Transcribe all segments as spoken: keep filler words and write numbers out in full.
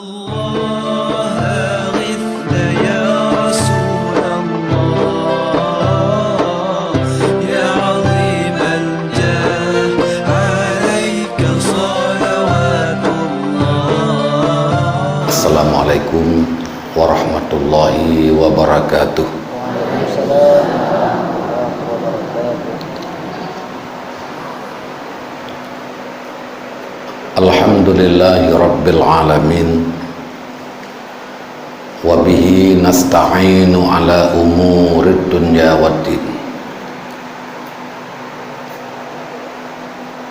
الله أغثنا يا رسول الله، يا عظيم الجاه، عليك صلوات الله. Assalamualaikum warahmatullahi wabarakatuh. Waalaikumsalam warahmatullahi wabarakatuh. Alhamdulillahi rabbil alamin. Wa bihi nasta'inu ala umurid dunya waddin.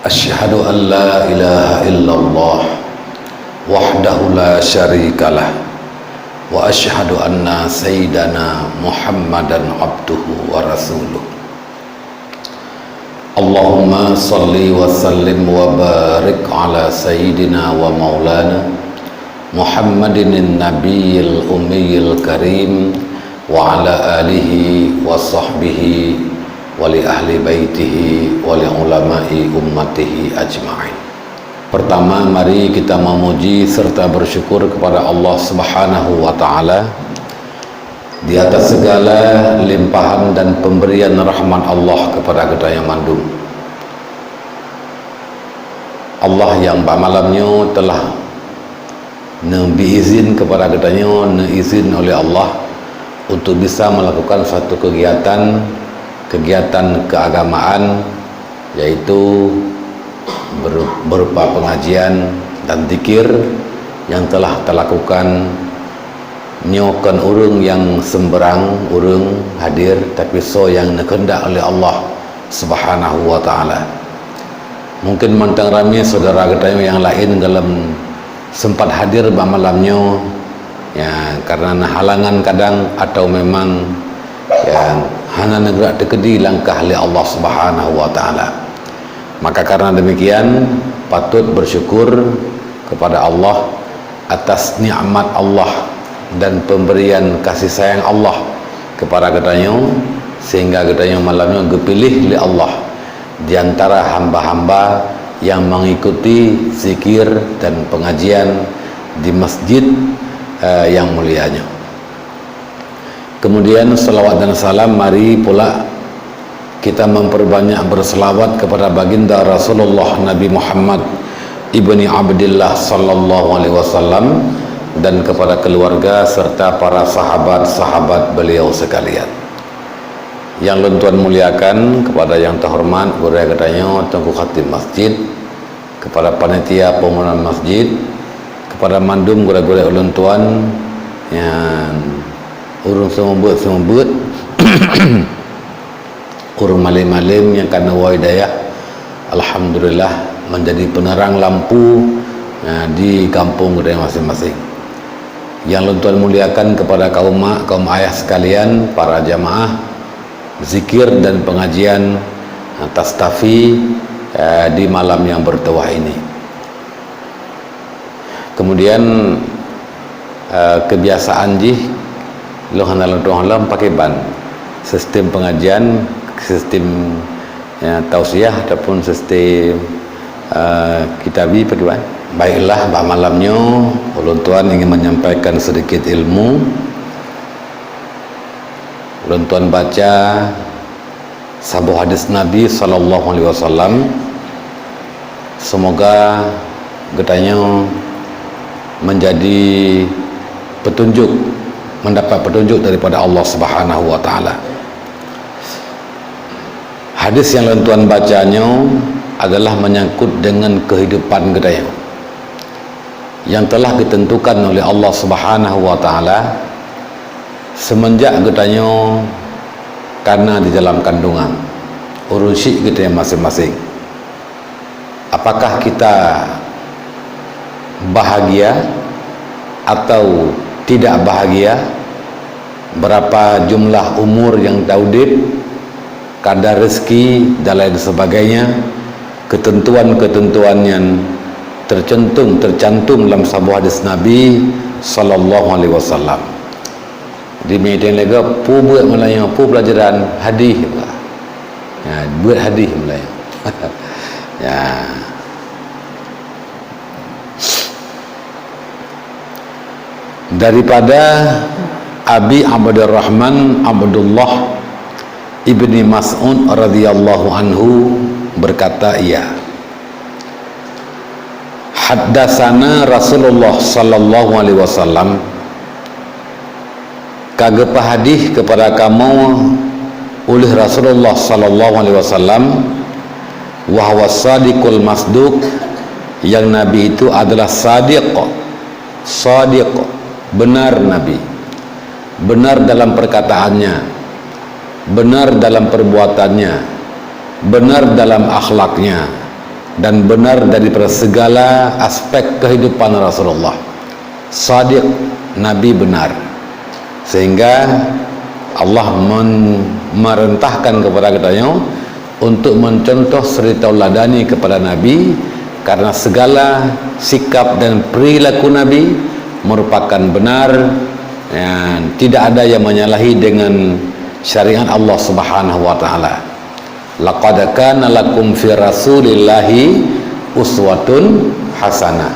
Asyhadu an la ilaha illallah wahdahu la syarikalah, wa asyhadu anna sayyidana Muhammadan abduhu wa rasuluh. Allahumma salli wa sallim wa barik ala sayyidina wa maulana Muhammadin nabiyil ummiyil karim, wa ala alihi wa sahbihi wa li ahli baitihi wa li ulama'i ummatihi ajma'in. Pertama, mari kita memuji serta bersyukur kepada Allah Subhanahu wa Ta'ala di atas segala limpahan dan pemberian rahmat Allah kepada geutanyoe mandum. Allah nyang bak malam nyoe telah neubi izin kepada geutanyoe, neuizin oleh Allah untuk bisa melakukan satu kegiatan, kegiatan keagamaan, yaitu ber-, berupa pengajian dan zikir yang telah talakukan. Nyoe kon ureuëng nyang seumbeurang ureuëng hadir, tapi soe nyang neukeundak oleh Allah Subhanahu wa Ta'ala. Mungkin mantong ramé syedara geutanyoe nyang laén gohlom sempat hadir bak malam nyoe, ya, karena na halangan kadang atau memang, ya, hana neugerak teukeudi langkah lé Allah Subhanahu wa Ta'ala. Maka karena demikian, patut bersyukur kepada Allah atas nikmat Allah dan pemberian kasih sayang Allah kepada geutanyoe, sehingga geutanyoe malam nyoe geupiléh lé Allah di antara hamba-hamba yang mengikuti zikir dan pengajian di masjid, eh, yang mulia nyoe. Kemudian, salawat dan salam mari pula kita memperbanyak berselawat kepada baginda Rasulullah Nabi Muhammad ibni Abdillah sallallahu alaihi wasallam dan kepada keluarga serta para sahabat-sahabat beliau sekalian. Nyang lôn tuan muliakan kepada nyang teuhoreumat gurée geutanyoe Teungku Khatib Masjid, kepada panitia peumunan masjid, kepada mandum gurée-gurée ulôn tuan nyang ureuëng seumeubeuet-seumeubeuet, ureuëng malém-malém nyang ka neuwoe dayah, alhamdulillah, menjadi penerang lampu, eh, di gampông geutanyoe maséng-maséng. Nyang lôn tuan muliakan kepada kaum mak, kaum ayah sekalian, para jamaah zikir dan pengajian, eh, Tastafi, eh, di malam yang bertuah ini. Kemudian, eh, kebiasaan jih, lôn hana lôn tuang lom pakai ban. Sistem pengajian, sistem, ya, tausiah ataupun sistem, eh, kitabi pakai ban. Baiklah, bak malam nyoe, ulôn tuan ingin menyampaikan sedikit ilmu. Ulôn tuan baca saboh hadis Nabi sallallahu alaihi wasallam. Semoga geutanyoe menjadi petunjuk, mendapat petunjuk daripada Allah Subhanahu wa Ta'ala. Hadis nyang lôn tuan baca nyoe adalah menyangkut dengan kehidupan geutanyoe yang telah ditentukan oleh Allah Subhanahu wa Ta'ala semenjak geutanyoe kana di dalam kandungan, ureuëng syiek geutanyoe maséng-maséng. Apakah kita bahagia atau tidak bahagia? Berapa jumlah umur nyang taudeb? Kadar rezeki dan lain sebagainya, ketentuan-ketentuan nyang tercantum, tercantum lam saboh hadis Nabi sallallahu alaihi wasallam. Di meeting lego, "Peue beuet meulayeue, peue peulajaran?" "Hadih." Ya, beuet hadih meulayeue. Ya. Daripada Abi Abdurrahman Abdullah ibni Mas'ud radhiyallahu anhu berkata, ia, haddatsana Rasulullah sallallahu alaihi wasallam, ka geupeuhadis kepada kamoe oleh Rasulullah sallallahu alaihi wasallam, wa huwa sadiqul masduq, yang Nabi itu adalah sadiq, sadiq, benar Nabi, benar dalam perkataannya, benar dalam perbuatannya, benar dalam akhlaknya, dan benar daripada segala aspek kehidupan Rasulullah. Sadiq, Nabi benar. Sehingga Allah men-, merentahkan kepada kita nyoe untuk mencontoh suri tauladani kepada Nabi, karena segala sikap dan perilaku Nabi merupakan benar, dan tidak ada yang menyalahi dengan syariat Allah Subhanahu wa Taala. Laqad kana lakum fi Rasulillahi uswatun hasanah.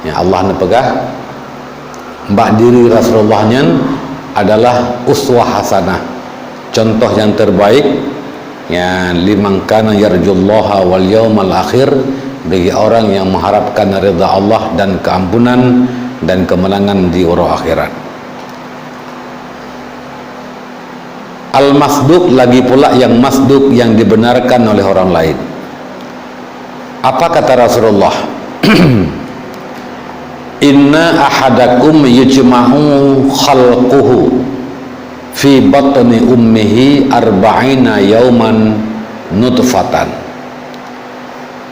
Ya, Allah neupeugah, bak diri Rasulullah nyan adalah uswah hasanah, contoh yang terbaik, ya, liman kana yarjullaha wal yaumal akhir, bagi orang yang mengharapkan ridha Allah dan keampunan dan kemenangan di uroe akhirat. Al-masduq, lagi pula yang masduq, yang dibenarkan oleh orang lain. Apa kata Rasulullah? Inna ahadakum yujma'u khalquhu fi batni ummihi arba'ina yauman nutfatan.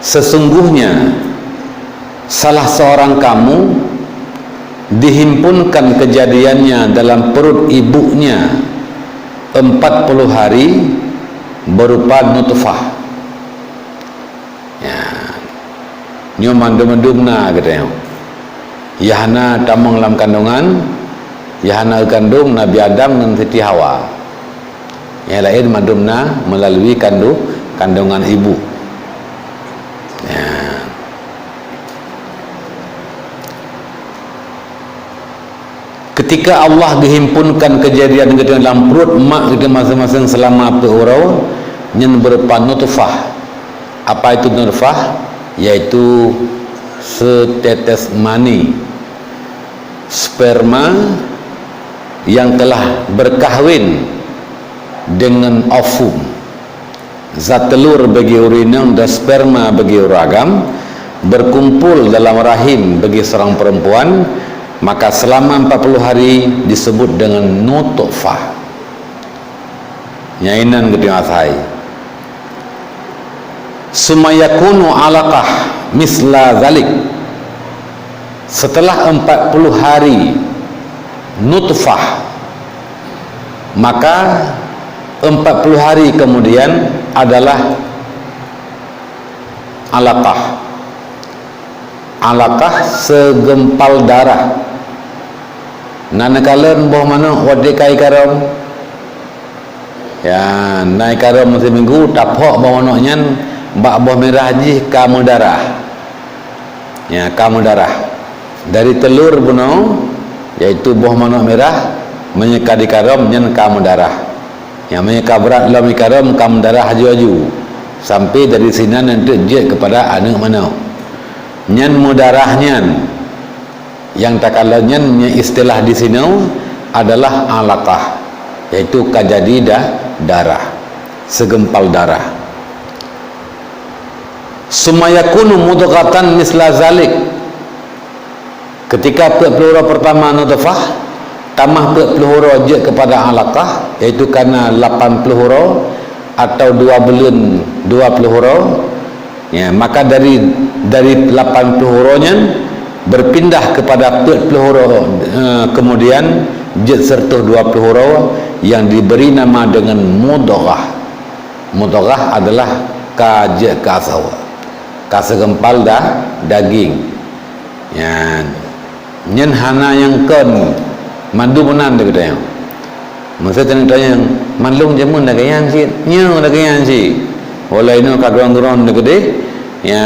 Sesungguhnya salah seorang kamu dihimpunkan kejadiannya dalam perut ibunya empat puluh hari berupa nutfah. Ya. Nyoe mandum-mandum na geutanyoe. Nyang hana tamong lam kandungan, nyang hana geukandung Nabi Adam ngon Siti Hawa. Nyang laén mandum na melalui kandu-, kandungan ibu. Ya. Ketika Allah geuhimpunkan kejadian geutanyoe lam pruet mak geutanyoe masing-masing selama peuet uroe, nyan berupa nutfah. Apa itu nutfah? Yaitu setetes mani, sperma yang telah berkahwin dengan ovum. Zat telur bagi ureueng inong dan sperma bagi ureueng agam berkumpul dalam rahim bagi seorang perempuan, maka selama empat puluh hari disebut dengan nutfah. Nyang inan geutanyoe asai. Summa yakunu alaqah misla zalik. Setelah empat puluh hari nutfah, maka empat puluh hari kemudian adalah alaqah. Alaqah segempal darah. Na neukalon boh manok watèe ka ikarôm. Ya, na ikarôm meusiminggu, taphok boh manok nyan bak boh mirah jih ka meudarah. Ya, ka meudarah. Dari telur bunoe, yaitu boh manok mirah, meunyoe ka dikarôm nyan ka meudarah. Ya, meunyoe ka brat lom ikarôm ka meudarah aju-aju, sampai dari sinan eunteuk jeuet keupada aneuk manok. Nyan meudarah nyan. Nyang takalon nyan, nyang istilah di sinoe adalah alaqah, yaitu ka jadi da-, darah, segempal darah. Summa yakunu mudghatan misla zalik. Ketika peuet ploh uroe pertama nutfah, tamah peuet ploh uroe jeuet keupada alaqah, yaitu kana lapan ploh uroe atau dua buleuen dua ploh uroe, ya, maka dari, dari lapan ploh uroe nyan berpindah kepada peuet ploh uroe, eh, kemudian jeuet seratus dua ploh uroe yang diberi nama dengan mudghah. Mudghah adalah ka jeuet keu asoe, ka segempal da-, daging. Nyan. Nyan hana nyang kon, mandum meunan di geutanyoe. Meusé tanyoe tanyong, mandum jameun lagèe nyan cit? Nyoe lagèe nyan cit. Walai nyoe ka droen-droen di keudeh, ya,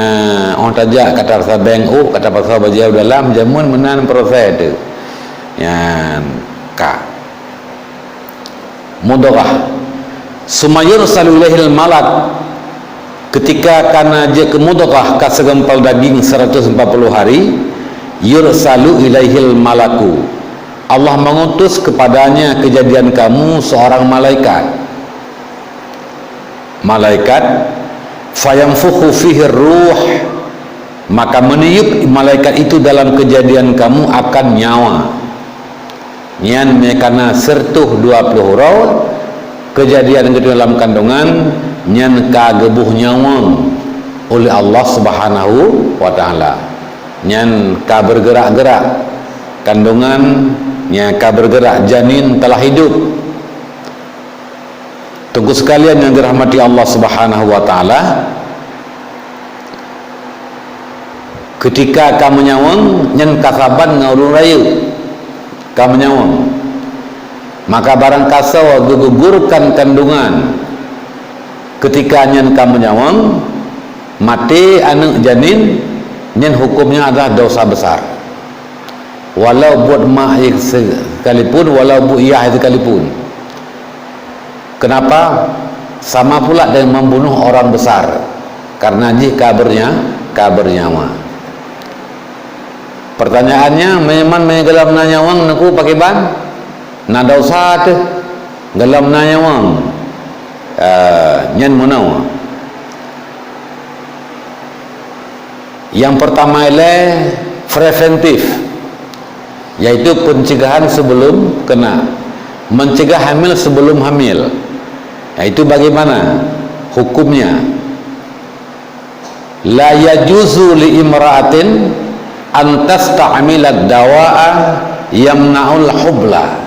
'oh tajak ka tapeusabeng ôk, ka tapeusabeng bajèe u dalam, jameun meunan proses teuh. Nyan ka. Mudghah. Summa yursalu ilaihil malak. Ketika ka na jeuet keu mudghah, ka seugeumpal daging seratus empat puluh hari, yursalu ilaihil malaku. Allah mengutus kepadanya kejadian kamu seorang malaikat. Malaikat, fayanfukhu fihi ruh, maka meniup malaikat itu dalam kejadian kamu akan nyawa. Nyan meukana seratus dua puluh uroe kejadian geutanyoe lam kandungan, nyan ka geuboh nyawöng oleh Allah Subhanahu wa Ta'ala. Nyan ka bergerak-gerak kandungan, nyan ka bergerak janin telah hidup. Teungku sekalian nyang dirahmati Allah Subhanahu wa Ta'ala, ketika ka meunyawöng, nyan ka saban ngon ureuëng rayeuk. Ka meunyawöng. Maka barang kasoe geugugurkan kandungan ketika nyan ka meunyawöng, maté aneuëk janin, nyan hukömnya adalah dosa besar. Walau buet mak sekalipun, walau buet yah sekalipun. Kenapa? Sama pula dengan membunuh orang besar, karena jih ka bernya-, ka bernyawa. Pertanyaannya, memang meunyoe gohlom na nyawöng neuku pakriban? Na dosa teuh gohlom na nyawöng. Eh, nyan meunoe. Yang pertama ilée preventif, yaitu pencegahan sebelum kena, mencegah hamil sebelum hamil. Yaitu bagaimana hukumnya? La yajuzu li imra'atin an tasta'mila dawa'a yamna'ul hubla.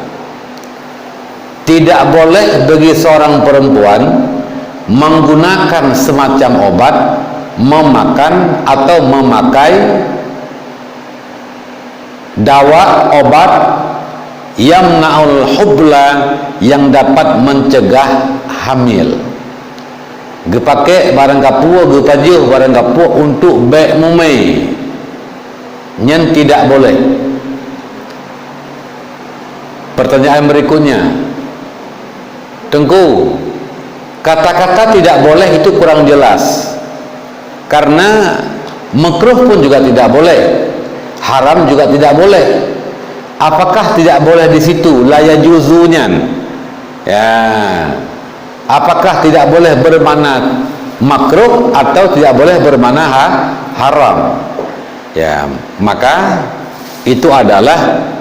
Tidak boleh bagi seorang perempuan menggunakan semacam obat, memakan atau memakai dawa, obat, yamna'ul hubla, yang dapat mencegah hamil. Geupakée barang kapue, geupajoh barang kapue untuk bék mumé. Nyan tidak boleh. Pertanyaan berikutnya, Teungku, kata-kata tidak boleh itu kurang jelas. Karena makruh pun juga tidak boleh, haram juga tidak boleh. Apakah tidak boleh di situ, la yajuzu nyan? Ya. Apakah tidak boleh bermakna makruh atau tidak boleh bermakna ha-, haram? Ya, maka itu adalah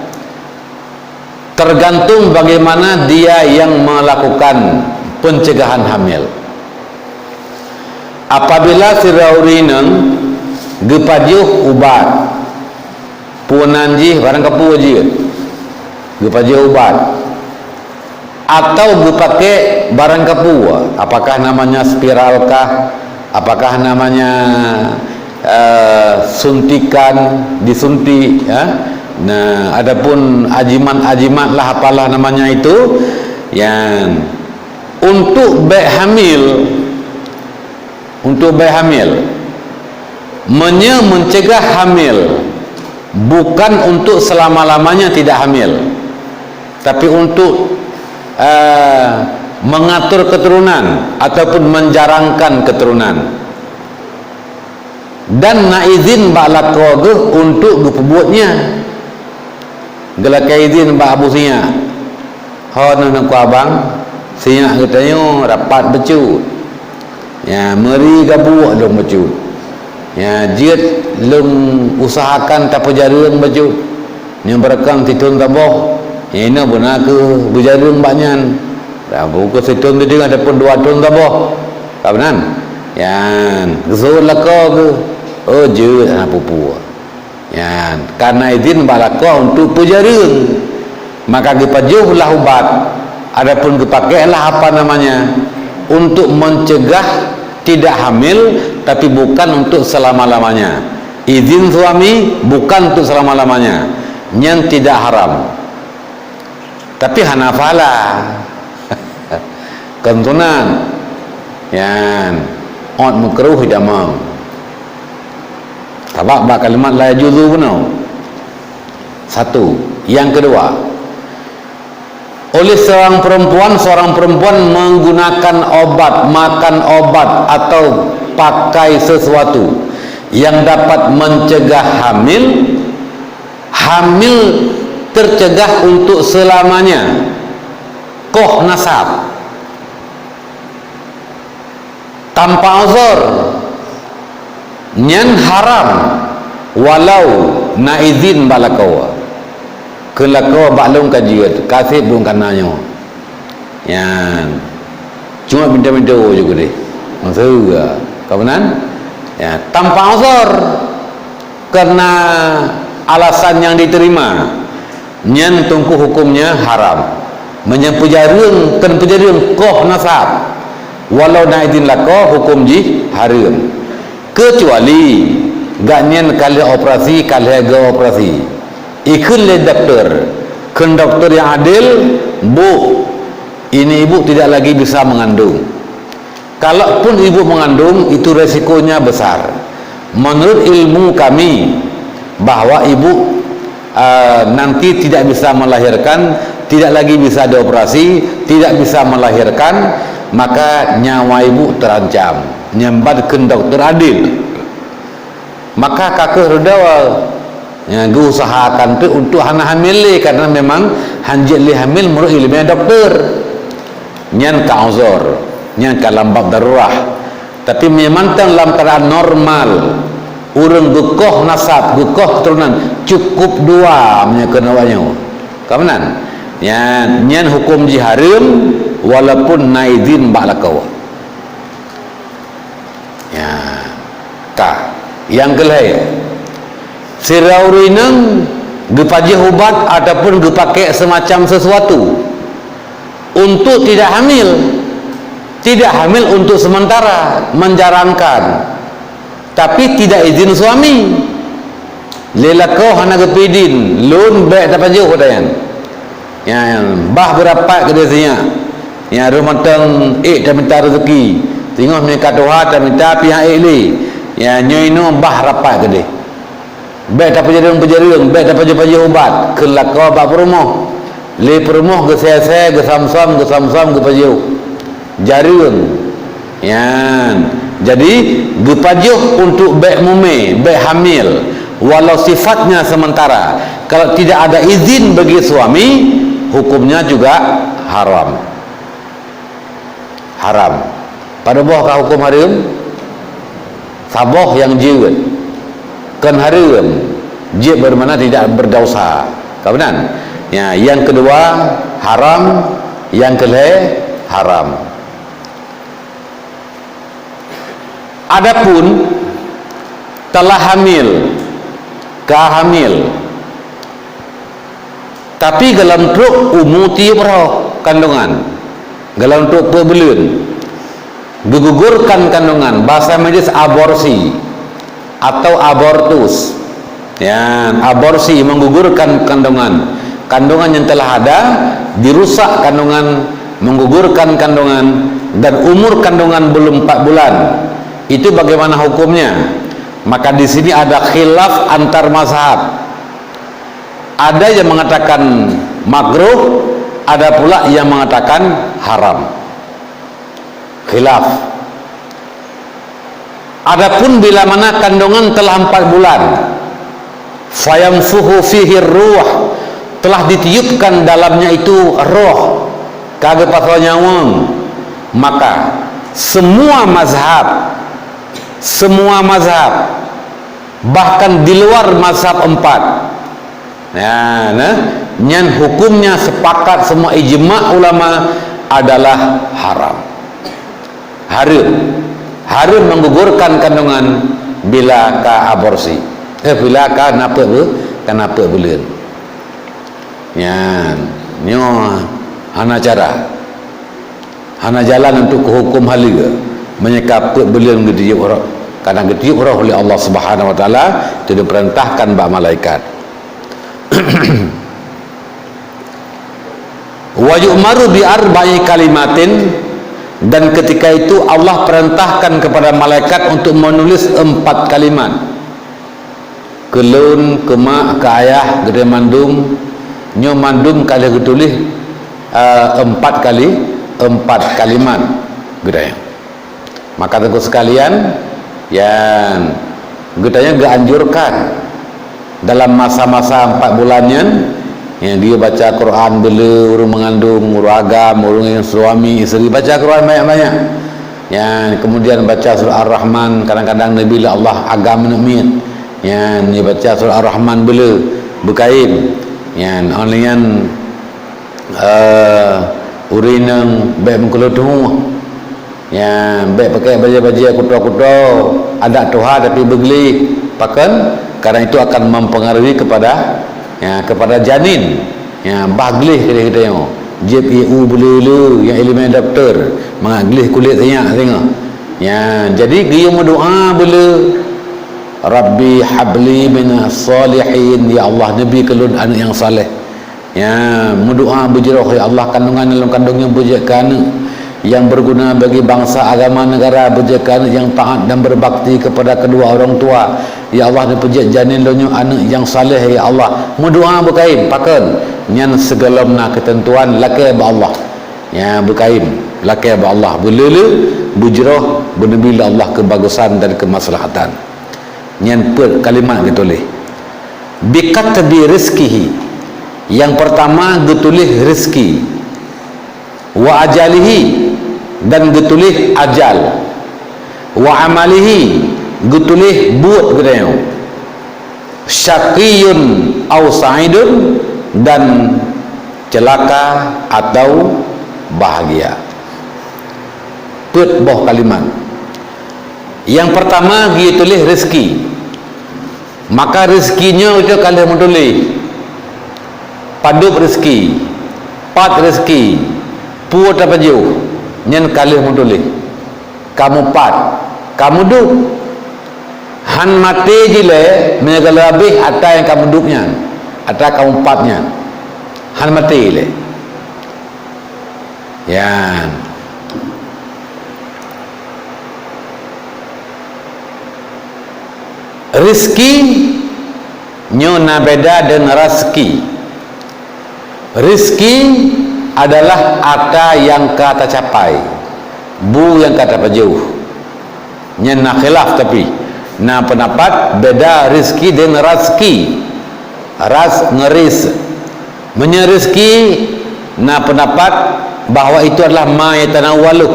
tergantung bagaimana dia yang melakukan pencegahan hamil. Apabila sidroe ureuëng inong geupajoh ubat, peunan jih barang kapue jeuet, geupajoh ubat, atau geupakée barang kapue, apakah namanya spiral kah, apakah namanya, eh, suntikan, disuntik, ya. Nah, adapun ajimat-ajimat lah, apalah namanya itu, yang untuk bék hamil, untuk bék hamil, meunyoe mencegah hamil, bukan untuk selama-lamanya tidak hamil, tapi untuk, eh, mengatur keturunan ataupun menjarangkan keturunan. Dan na izin bak lakoe geuh untuk geupeubuet nyan. Geulakée izin bak Abu Sinyak. Ho neuh neuk abang, Sinyak geutanyoe rapat bacut. Ya, meuri gabuek lôn bacut. Ya, jeuet lôn usahakan tapeujareueng bacut. Nyang beurakang sithon saboh, nyang inoe beuna keuh beujareueng bak nyan. Dah buku sithon teudeungoe ataupun dua thon saboh. Ka meunan? Nyan, geuseuôt lakoe geuh. Oh, jeuet hana peue-peue. Nyan, ka na izin bak lakoe untuk peujareueng. Maka geupajoh lah ubat, adapun geupakée lah apa namanya, untuk mencegah tidak hamil, tapi bukan untuk selama-lamanya. Izin suami bukan untuk selama-lamanya. Nyan tidak haram. Tapi hana pahala. Kon sunat. Nyan. Ôt makruh idamam. Sabab bak kalimat la yajuzu bunoe. Satu. Yang kedua, oleh seorang perempuan, seorang perempuan menggunakan obat, makan obat, atau pakai sesuatu yang dapat mencegah hamil, hamil tercegah untuk selamanya. Koh nasab. Tanpa uzur, nyan haram, walau na izin bak lakoe. Keu lakoe bak lôn ka jeuet, ka seb lôn kana nyoe. Nyan. Cuma pintoe-pintoe ju keudeh. Maksud, ka meunan? Ya, tanpa uzur. Karena alasan yang diterima, nyan teungku hukumnya haram. Meunyoe peujareueng, kon peujareueng, koh nasab, walau na idin lakoe, hukum jih hareuem. Kecuali gobnyan ka lheueh operasi, ka lheueh geuoperasi. Ikheun lé doktor, kheun doktor nyang adil, "Bu, ini ibu tidak lagi bisa mengandung." Kalaupun ibu mengandung, itu resikonya besar. Menurut ilmu kami, bahwa ibu, eh, nanti tidak bisa melahirkan, tidak lagi bisa dioperasi, tidak bisa melahirkan, maka nyawa ibu terancam. Nyan ban kheun doktor adil. Maka ka kheueh reudoe, ya, geuusahakan teuk untuk hana hamil lé, karena memang hanjeuet lé hamil menurut ileumèe doktor. Nyan ka uzur, nyan ka lam bab darurah. Tapi meunyoe mantong lam keuadaan normal, ureueng geukoh nasab, geukoh keuturonan, cukup dua meunyoe keunoe awaknyoe. Ka meunan? Nyan, nyan huköm jih hareuem, walaupun na idhin bak lakoe. Ya, ka. Nyang keulhèe, sidroe ureueng inong geupajoh ubat ataupun geupakèk seumacam sesuatu untuk tidak hamil. Tidak hamil untuk sementara, menjarankan. Tapi tidak izin suami. Lé lakoe hana geupeuidhin, lôn bèk tapajoh, kata nyan. Nyan, bah beurapat keudéh sinyak. Nyan, rhot mantong ék tamita reuzeuki. Singoh meukat tuha tamita pih han ék lé. Nyan, nyoe inoe bah rapat keudéh. Bèk tapeujareueng-peujareueng, bèk tapajoh-pajoh ubat. Kheun lakoe bak peurumoh. Lé peurumoh geusèe-sèe, geusam-sam, geusam-sam, geupajoh. Jareueng. Nyan. Jadi, geupajoh untuk bèk mumè, bèk hamil, walau sifatnya sementara. Kalau tidak ada izin bagi suami, hukumnya juga haram. Haram. Padub boh ka huköm hareuem? Saboh nyang jeuet. Kon hareuem. Jeuet bermakna tidak berdosa. Ka meunan? Ya, nyang keudua haram, nyang keulhèe haram. Adapun telah hamil, ka hamil, tapi golom trôk umu tiep rhoh kandungan, golom trôk peuet buleuen, geugugurkan kandungan, bahasa medis aborsi atau abortus. Ya, aborsi, menggugurkan kandungan. Kandungan yang telah ada, dirusak kandungan, menggugurkan kandungan, dan umur kandungan belum empat bulan. Itu bagaimana hukumnya? Maka di sini ada khilaf antar mazhab. Ada yang mengatakan makruh, ada pula yang mengatakan haram. Khilaf. Adapun bila mana kandungan telah empat bulan, fayanfukhu fihi ruh, telah ditiupkan dalamnya itu roh, ka geupasoe nyawöng, maka semua mazhab, semua mazhab, bahkan di luar mazhab empat, nah, nah, nyan hukumnya sepakat semua ijma ulama adalah haram. Hareuem. Hareuem menggugurkan kandungan bila ka aborsi. Eh, bila ka na peuet bu-, ka na peuet buleuen. Nyan, nyoe hana cara. Hana jalan untuk keu huköm haleue. Meunyoe ka peuet buleuen geutiup roh, kana geutiup roh lé Allah Subhanahu wa Taala, teupeurintahkan bak malaikat. Wa yu'maru bi arba'i kalimatin, dan ketika itu Allah perintahkan kepada malaikat untuk menulis empat kalimat. Keu lôn, keu mak, keu ayah, geutanyoe mandum, Nyoe mandum ka lheueh geutuléh, eh, empat kali, empat kalimat geutanyoe. Maka teungku sekalian, nyan geutanyoe geuanjurkan dalam masa-masa empat bulan nyan, nyan geuyue baca Quran beu le, ureuëng meungandong, ureuëng agam, ureuëng nyang suami, isteri, baca Quran banyak-banyak. Nyan kemudian baca surah Ar-Rahman, kadang-kadang neubi lé Allah agam aneuk miet. Nyan neubaca surah Ar-Rahman beu le, beukayém. Nyan óh lheueh nyan, eh, ureuëng inong bék meukeuleutuh. Nyan bék pakai bajée-bajée kuto-kuto adat tuha tapi beugleh. Pakon? Karena itu akan mempengaruhi kepada, ya, kepada janin. Ya, bah gleh keudeh geutanyoe. Jieb ié u beu le-le nyang ileumèe doktor, mangat gleh kulét sinyak singoh. Ya, jadi geuyue meudoa beu le, "Rabbi habli minas shalihin," ya Allah, neubi keu lôn aneuk nyang saleh. Ya, meudoa beujroh, "Ya Allah, kandungan nyang lôn kandong nyoe beujeuet keu aneuk nyang berguna bagi bangsa, agama, negara, beujeuet keu aneuk nyang taat dan berbakti kepada kedua orang tua. Ya Allah, neupeujeuet janin lôn nyoe aneuk nyang saleh, ya Allah." Meudoa beukayém, pakon? Nyan sigohlom na keuteuntuan, lakée bak Allah. Ya, beukayém, lakée bak Allah. Beu le-le, beujroh, beuneubi lé Allah keubagusan dan keumaslahatan. Nyan peuet kalimat geutuléh. "Bikatbi rizqihi." Nyang pertama geutuléh rezeki. "Wa ajalihi," dan geutuléh ajal. "Wa amalihi," geutuléh buet geutanyoe. "Syaqiyyun au sa'idun," dan ceulaka atau bahagia. Peuet boh kalimat. Nyang pertama geutuléh rezeki. Maka rezeki nyoe itu ka lheueh meutuléh. Padub rezeki, pat rezeki, peue tapajoh, nyan ka lheueh meutuléh. Kamu pat, kamu duek. Han maté jih lé, meunyoe ka lheueh habéh atra nyang kamu duek nyan, atra kamu pat nyan. Han maté lé. Nyan. Rizki nyoe na beda deungon raseuki. Rizki adalah atra nyang ka tacapai, bu nyang ka tapajoh. Nyan na khilaf, tapi na peundapat beda rizki deungon raseuki. Ras ngon ris. Meunyoe rizki, na peundapat bahwa itu adalah ma yatanawwaluh.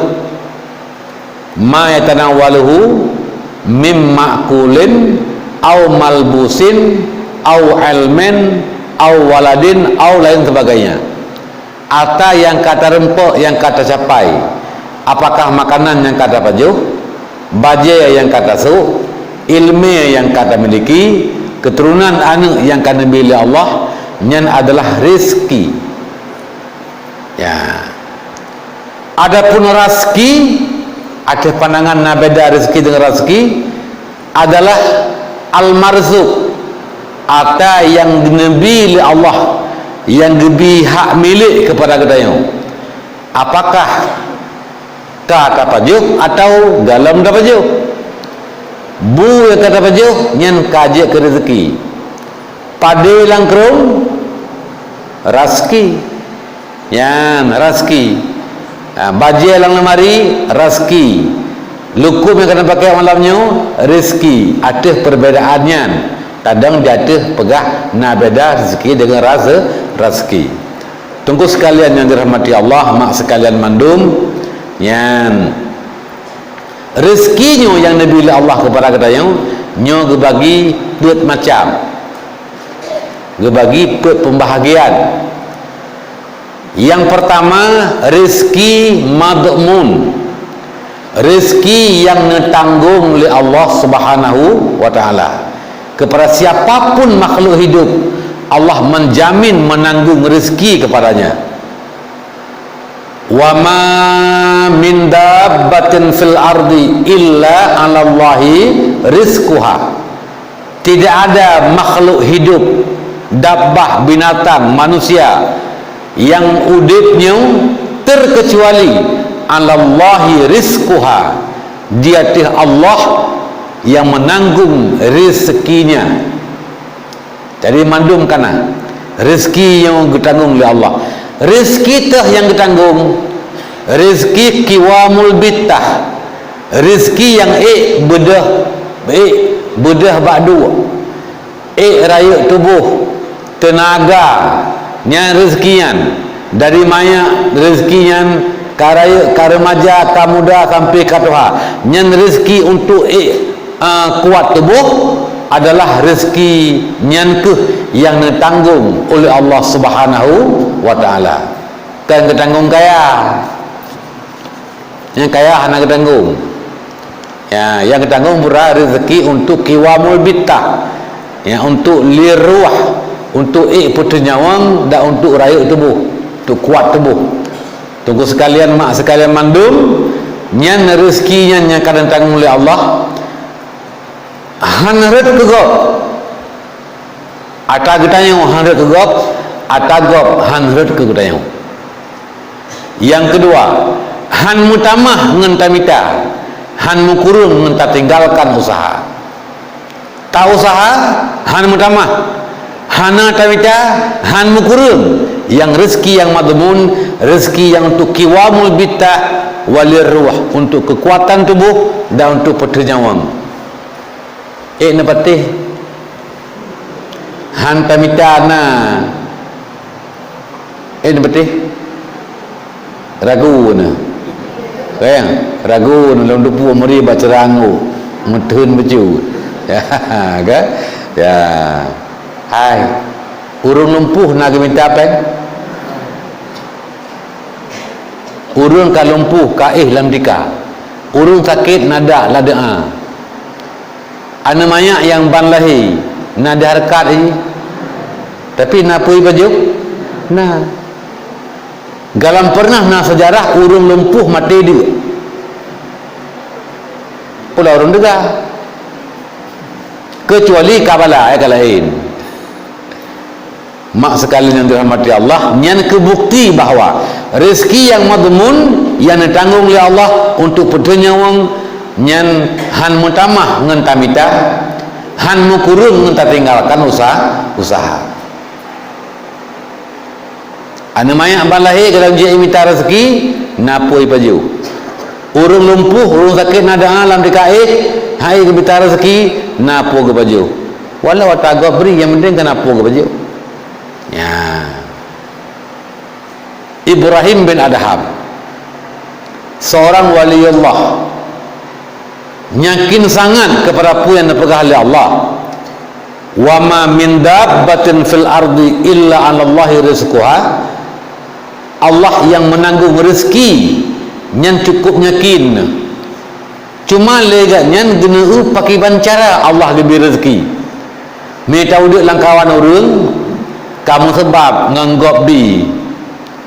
Ma yatanawwaluhu mim ma'kulin, au malbusin, au ilmin, au waladin, au lain sebagainya. Atra nyang ka tareumpok, nyang ka tacapai. Apakah makanan nyang ka tapajoh, bajée nyang ka tasôk, ileumèe nyang ka tamiliki, keuturonan aneuk nyang ka neubi lé Allah, nyan adalah rizki. Ya. Adapun raseuki, ateueh pandangan na beda rezeki deungon raseuki, adalah al-marzuq, atra nyang geuneubi lé Allah, nyang geubi hak milék keupada geutanyoe. Apakah ka tapajoh atawa gohlom tapajoh? Bu nyang ka tapajoh nyan ka jeuet keu rezeki. Padé lam krueng, raseuki. Nyan, raseuki. Ha, bajée lam leumari, raseuki. Lukôm nyang ka tapakék malam nyoe, rezeki. Ateueh perbedaan nyan, kadang di ateueh peugah na beda rezeki deungon rase-, raseuki. Teungku sekalian nyang dirahmati Allah, mak sekalian mandum, nyan, rezeki nyoe nyang neubi lé Allah keupada geutanyoe, nyoe geubagi peuet macam. Geubagi peuet peubahagian. Nyang peurtama, rizki madhmun, rizki nyang neutanggong lé Allah Subhanahu wa Ta'ala. Keupada siapa pun makhluk hidup, Allah menjamin, menanggung rizki keupadanya. "Wa ma min dabbatin fil ardi illa 'alallahi rizquha." Tidak ada makhluk hidup, dabbah, binatang, manusia, nyang udeb nyoe terkecuali 'alallahi rizquha, di ateueh Allah nyang menanggung rezekinya. Jadi mandum ka na. Rezeki nyang geutanggong lé Allah. Rezeki teuh nyang geutanggong. Rezeki qiwamul bittah. Rezeki nyang ék beudôh, ék beudôh bak duek. Ék rayeuk tuboh, teunaga, nyan rezeki nyan. Dari manyak rezeki nyan, ka rayeuk, ka remaja, ka muda, sampai ka tuha. Nyan rezeki untuk ék, a, kuat tuboh adalah rezeki nyan keuh nyang neutanggong oleh Allah Subhanahu wa Taala. Kan geutanggong kaya. Nyang kaya hana geutanggong. Ya, nyang geutanggong pura rezeki untuk qiwamul bittah. Ya, untuk lirruh, untuk ék peuteunyaweung dan untuk rayeuk tuboh, untuk kuat tuboh. Teungku sekalian, mak sekalian mandum, nyan rezeki nyan nyang ka geutanggong lé Allah. Han rhot keu gob. Ata geutanyoe han rhot keu gob, ata gob han rhot keu geutanyoe. Nyang keudua, han meutamah ngon tamita, han meukureueng ngon tatinggalkan useuha. Ta-useuha, han meutamah, hana tamita, han meukureueng. Nyang rezeki nyang madhmun, rezeki nyang untuk qiwamul bittah, walirruh, untuk keukuatan tuboh dan untuk peuteunyaweung. Ék neupatéh. Han tamita na. Ék neupatéh. Ragu na. Kan? Ragu na lôn teupeu meuri bak ceurangok. Meutheun bacut. Ya, kan? Ya. Hai. Ureuëng lumpuh na geumita péng? Ureuëng ka lumpuh ka éh lam tika. Ureuëng sakét na dak ladeuá. Aneuk manyak nyang ban lahé na di hareukat jih, tapi na peue jipajoh? Na. Galam pernah na seujarah ureuëng lumpuh maté deuk. Pula ureuëng teuga. Keucuali ka bala, eh, ka laén. Mak sekalian nyang dirahmati Allah, nyan keu bukti bahwa rezeki nyang madhmun, nyang neutanggong lé Allah untuk peuteunyaweung, nyan han meutamah ngon tamita, han meukureueng ngon tatinggalkan usa-, useuha. Aneuk manyak ban lahé ka lheueh jimita rezeki, na peue jipajoh. Ureuëng lumpuh, ureuëng sakét na dak lam tika éh, han ék geumita rezeki, na peue geupajoh. Walau ata gob bri, nyang penting ka na peue geupajoh. Ya. Ibrahim bin Adham, seorang waliullah, yakin sangat kepada peue nyang neupeugah lé Allah. "Wa ma min dabbatin fil ardi illa 'alallahi rizquha." Allah nyang meunanggong rezeki, nyan cukup yakin. Cuma lé gobnyan geuneu pakriban cara Allah geubri rezeki. Meunyoe ta udeb lam kawan ureuëng, ka meuseubab ngon gob bi.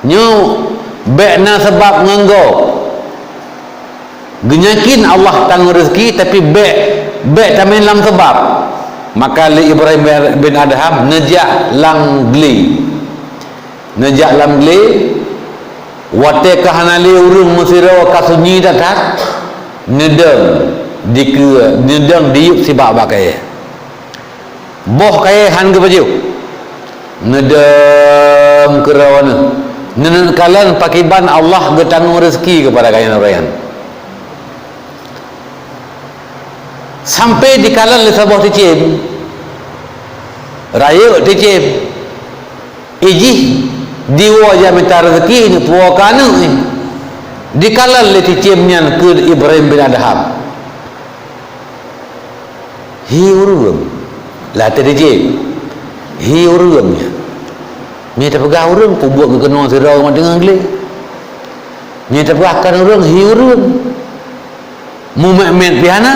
Nyoe bék na seubab ngon gob. Geuyakin Allah tanggong rezeki, tapi bék, bék tamé lam seubab. Maka lé Ibrahim bin Adham neujak lam glé. Neujak lam glé, watée ka hana lé ureuëng meusidroe ka sunyi that-that, neudong dikeue, neudong diyueb sibak bak kayée. Boh kayée han geupajoh. Neudong keudroe neuh. Neuneuk kalon pakriban Allah geutanggong rezeki keupada gobnyan uroe nyan. Sampai dikalon lé saboh ticém. Rayeuk ticém. Ijih diwoe jak mita rezeki, neupuwoe keu aneuëk nyan. Dikalon lé ticém nyan keu Ibrahim bin Adham. Hi ureuëng, lam até ticém. Hi ureuëng nyan. Meunyoe tapeugah ureuëng, peubuet geukeunong sidroe mat deungon glé. Meunyoe tapeugah kon ureuëng, hi ureuëng. Mumet-met pih hana,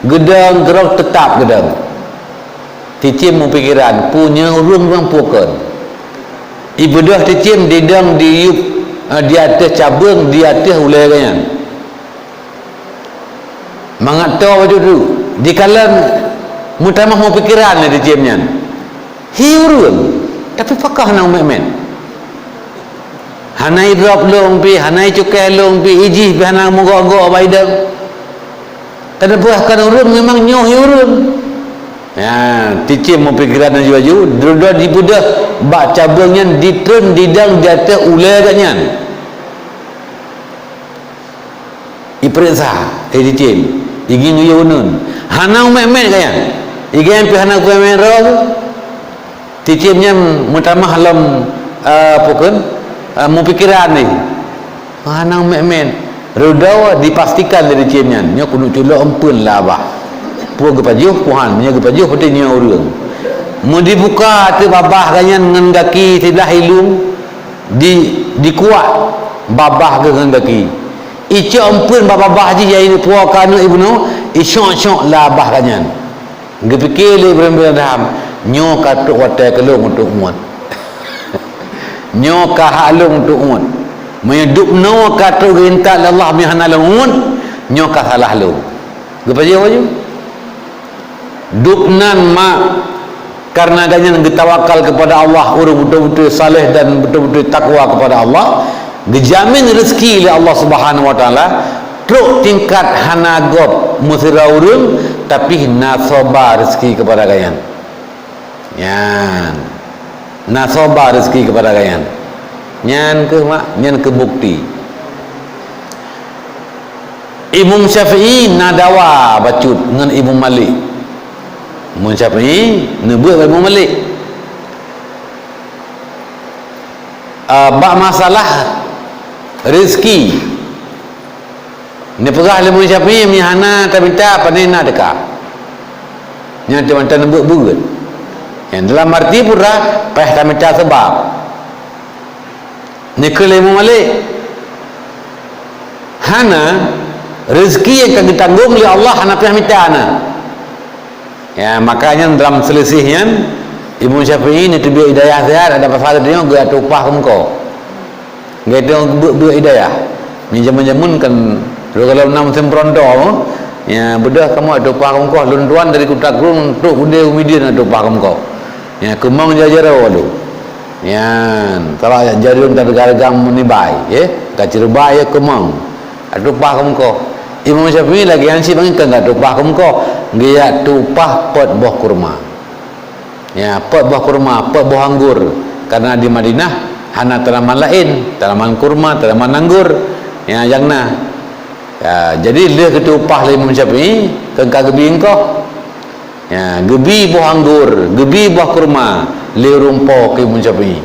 geudong keudroe teutap geudong. Ticém meupikeran, peue nyoe ureuëng nyang peue kon. Ibeudôh ticém didong diyueb, eh, di ateueh cabeueng, di ateueh ulée gobnyan. Mangat toe bacut tu, dikalon meutamah meupikeran lé ticém nyan. Hi ureuëng, tapi pakon hana mumet-met. Hana idrop lôn pih, hana icukéh lôn pih, ijih pih hana meugok-gok bak idong. Teupeugah kon ureuëng, memang nyoe hi ureuëng. Nyan, cicém meupikeran laju-laju, dudoe jibeudôh bak cabeueng nyan, jitreun jidong di ateueh ulée geuh nyan. Ipeuriksa, eh, cicém, igieng geuyue uneuen. Hana meumet-met geuh nyan. Igieng pih hana meumet-met droe. Cicém nyan meutamah lom, eh, apa kheun, eh, meupikeran jih. Hana meumet-met. Dudoe dipastikan lé cicém nyan, nyoe keuneuk culok eumpeuen lam babah. Peue geupajoh, peue han, meunyoe geupajoh, berarti nyoe ureueng. Meudibuka ateueh babah geuh nyan ngon gaki siblah ilung, di, dikuak babah geuh ngon gaki. Icok eumpeuen bak babah jih, nyang ipuwoe keu aneuk ibunoe, icok-cok lam babah geuh nyan. Geupike lé Ibrahim bin Adham, "Nyoe ka trok watée keu lôn untuk uet. Nyoe ka hak lôn untuk uet. Meunyoe dubnoe ka trok geuintat lé Allah, meunyoe hana lôn uet, nyoe ka salah lôn." Geupajoh laju. Dubnan mak, karena gobnyan geutawakal kepada Allah, ureueng beutôi-beutôi saleh dan beutôi-beutôi takwa kepada Allah, geujamin rezeki lé Allah Subhanahu wa Taala, trok tingkat hana gob meusidroe ureueng, tapi na soba rezeki kepada gobnyan. Nyan. Na soba rezeki kepada gobnyan. Nyan keuh mak, nyan keuh bukti. Imam Syafi'i na dawa bacut ngon Imam Malik. Imam Syafi'i neubeuet bak Imam Malik. Ah, bak masalah rezeki, neupeugah lé Imam Syafi'i, "Meunyoe hana tamita, pane na teuka." Nyan teuma taneubeuet-beuet. Nyan dalam arti pura, payah tamita seubab. Neukheun lé Imam Malik, "Hana, rezeki nyang ka geutanggong lé Allah hana payah mita na." Ya, maka nyan dalam seulisih nyan, Imam Syafi'i neuteubiet hidayah siat, ada pasal geutanyoe geuateueh upah keu meuko. Geutanyoe beuet-beuet hidayah. Nyan jameun-jameun kan lôn gohlom na musém peuronto, ya, beudôh kamoe ateueh upah keu meuko, lôn tuan dari Kuta Krueng trok keudeh u Mideuen ateueh upah keu meuko. Ya, keumong jaroe lôn. Nyan, salah jak jareung ka teuga-reugang meunibai, eh, ka cireubai, eh, keumong. Ateueh upah keu meuko. Imam Syafi'i lagèe nyan cit bangai keu geuateueh upah keu meuko, geuateueh upah peuet boh kurma. Ya, peuet boh kurma, peuet boh anggor. Karena di Madinah hana tanaman laén, tanaman kurma, tanaman anggor. Ya, nyang na. Ya, jadi lheueh geuteueh upah lé Imam Syafi'i, keu ka geubi eungkoh. Ya, geubi boh anggor, geubi boh kurma lé ureueng po keu Imam Syafi'i.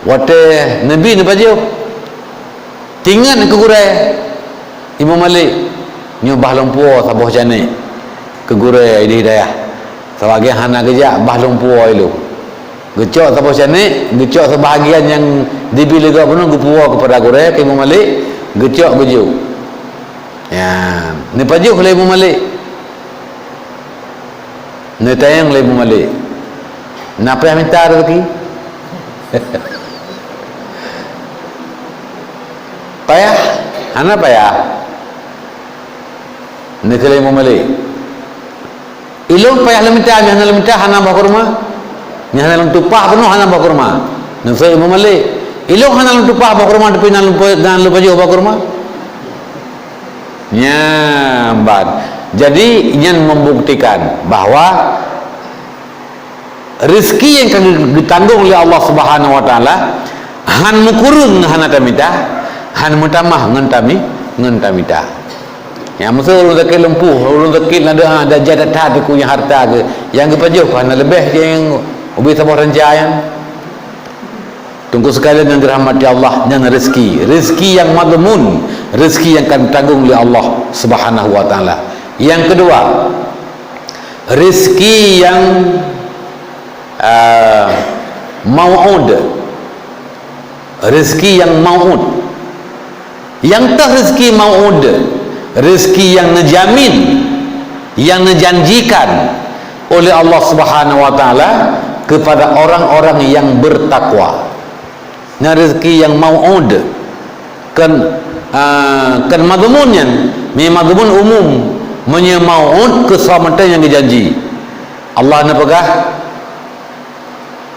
Watèe neubi neupajoh, teuingat keu gurèe Imam Malik, "Nyoe bah lôn puwoe saboh canek keu gurèe Aidil Hidayah, sabab gobnyan hana geujak, bah lôn puwoe ilôn." Geucok saboh canek, geucok seubahagian nyang dibi lé gob bunoe geupuwoe keupada gurèe keu Imam Malik, geucok geujok. Ya, neupajoh lé Imam Malik. Neutanyong lé Imam Malik, "Na payah mita rezeki?" Payah? Hana payah. Neukheun lé Imam Malik, "Ilôn payah lôn mita, nyoe hana lôn mita, hana boh kurma. Nyoe hana lôn tupah bunoe, hana boh kurma." Neuseuôt Imam Malik, "Ilôn hana lôn tupah boh kurma, tapi na lôn pa-, na lôn pajoh boh kurma." Nyan ban. Jadi, nyan membuktikan bahwa rezeki nyang ka geu-, geutanggong lé Allah Subhanahu wa Taala, han meukureueng hana tamita, han meutamah ngon tami-, ngon tamita. Nyang meuseu ureueng sakét lumpuh, ureueng sakét ladôm, ah, dan jadat that keu nyang hareuta geuh, nyang geupajoh hana leubeh nyang ubé saboh ranca nyan. Teungku sekalian nyang dirahmati Allah, nyan rezeki. Rezeki nyang madhmun, rezeki nyang ka geutanggong lé Allah Subhanahu wa Taala. Nyang keudua, rezeki nyang, ah, mau'ud. Rezeki nyang mau'ud. Nyang toh rezeki mau'ud, rezeki nyang neujamin, nyang neujanjikan oleh Allah Subhanahu wa Taala kepada orang-orang yang bertakwa. Nyan rezeki nyang mau'ud. Kon, ah, kon madhmun nyan, meunyoe madhmun umum, meunyoe mau'ud keu soe mantong nyang geujanji. Allah neupeugah,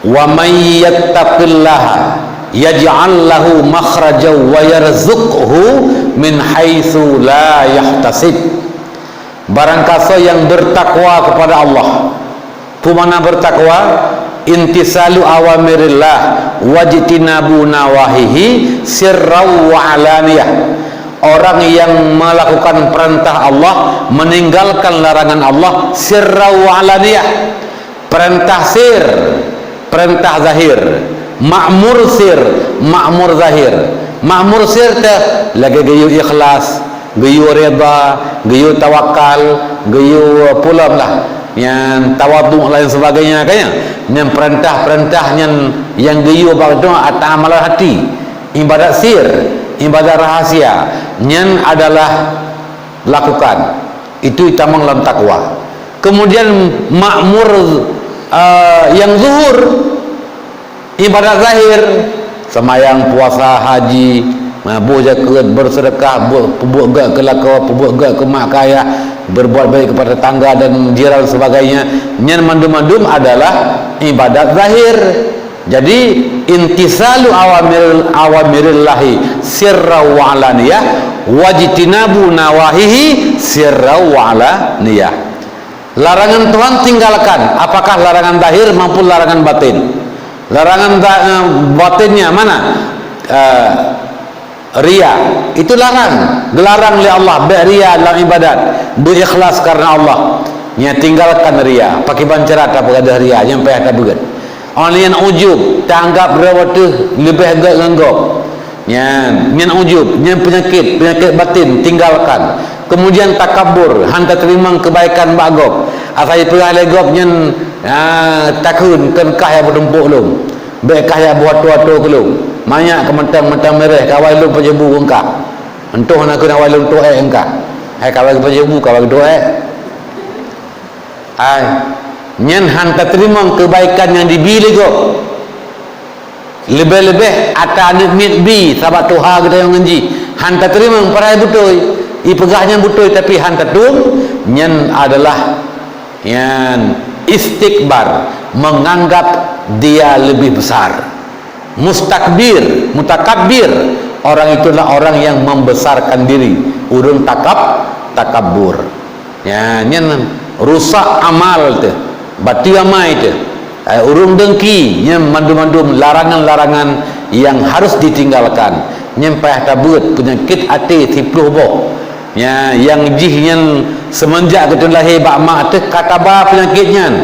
"Wa may yattaqillaha yaj'al lahu makhrajan wa yarzuqhu min haitsu la yahtasib." Barangkasoe nyang bertakwa kepada Allah, Peue makna bertakwa? Imtitsalu awamirillah wajtinabu nawahihi sirran wa alaniyah. Orang yang melakukan perintah Allah, meninggalkan larangan Allah, sirran wa alaniyah. Perintah sir, perintah zahir. Ma'mur sir, ma'mur zahir. Ma'mur sir teuh lagée geuyue ikhlas, geuyue reda, geuyue tawakal, geuyue pulam lah. Nyan tawadhu lain sebagainya kan ya. Nyan perintah-perintah nyan nyang geuyue bak doa atau amalan hati. Ibadat sir, ibadat rahasia. Nyan adalah lakukan. Itu itamong lam takwa. Kemudian makmur, eh, yang zuhur, ibadat zahir, semayang, puasa, haji, eh, boh jakeuet, bersedekah, bu-, peubuet gét keu lakoe, peubuet gét keu mak keu ayah, berbuat baik kepada tetangga dan jiran sebagainya. Nyan mandum-mandum adalah ibadat zahir. Jadi, imtitsalu awamir-, awamirillahi sirran wa alaniyah, wajtinabu nawahihi sirran wa alaniyah. Larangan Tuhan tinggalkan, apakah larangan zahir maupun larangan batin? Larangan za-, eh, batinnya mana? Eh, Ria, itu larang. Geularang lé Allah, bék ria lam ibadat. Beuikhlas karena Allah. Nya tinggalkan ria. Pakriban cara tapeugadôh ria, nyang payah tabeuet. Óh lheueh nyan ujub, taanggab droe teuh leubeh gét ngon gob. Nyan, nyan ujub, nyan peunyakét, peunyakét batin, tinggalkan. Kemudian takabur, han tateurimong keubaikan bak gob. Asai peugah lé gob nyan, ah, takheun, kon kah nyang beutumpôk lom. Bék kah jak buet tua-tua keu lôn. Manyak keu mantong-mantong mireh, kawai lôn pajoh bu ngon kah. Entôh na keuneuk awai lôn tuek ngon kah. Hai kawai pajoh bu, kawai tuek. Hai. Nyan han tateurimong keubaikan nyang dibi lé gob. Leubeh-leubeh ata aneuk miet bi, sabat tuha geutanyoe ngon jih. Han tateurimong padahai beutôi. Ipeugah nyan beutôi tapi han tatueng, nyan adalah Nyan istikbar, menganggap dia lebih besar. Mustakbir, mutakabbir, orang itu adalah orang yang membesarkan diri. Ureuëng takab-, takabur. Ya, nyan rusak amal teuh, bateue amai teuh. Eh, ureuëng dengki, nyan mandum-mandum larangan-larangan yang harus ditinggalkan. Nyan payah tabeuet peunyakét até siplôh boh. Nya, nyang jih nyan seumeunjak geutanyoe lahé bak mak teuh ka taba peunyakét nyan.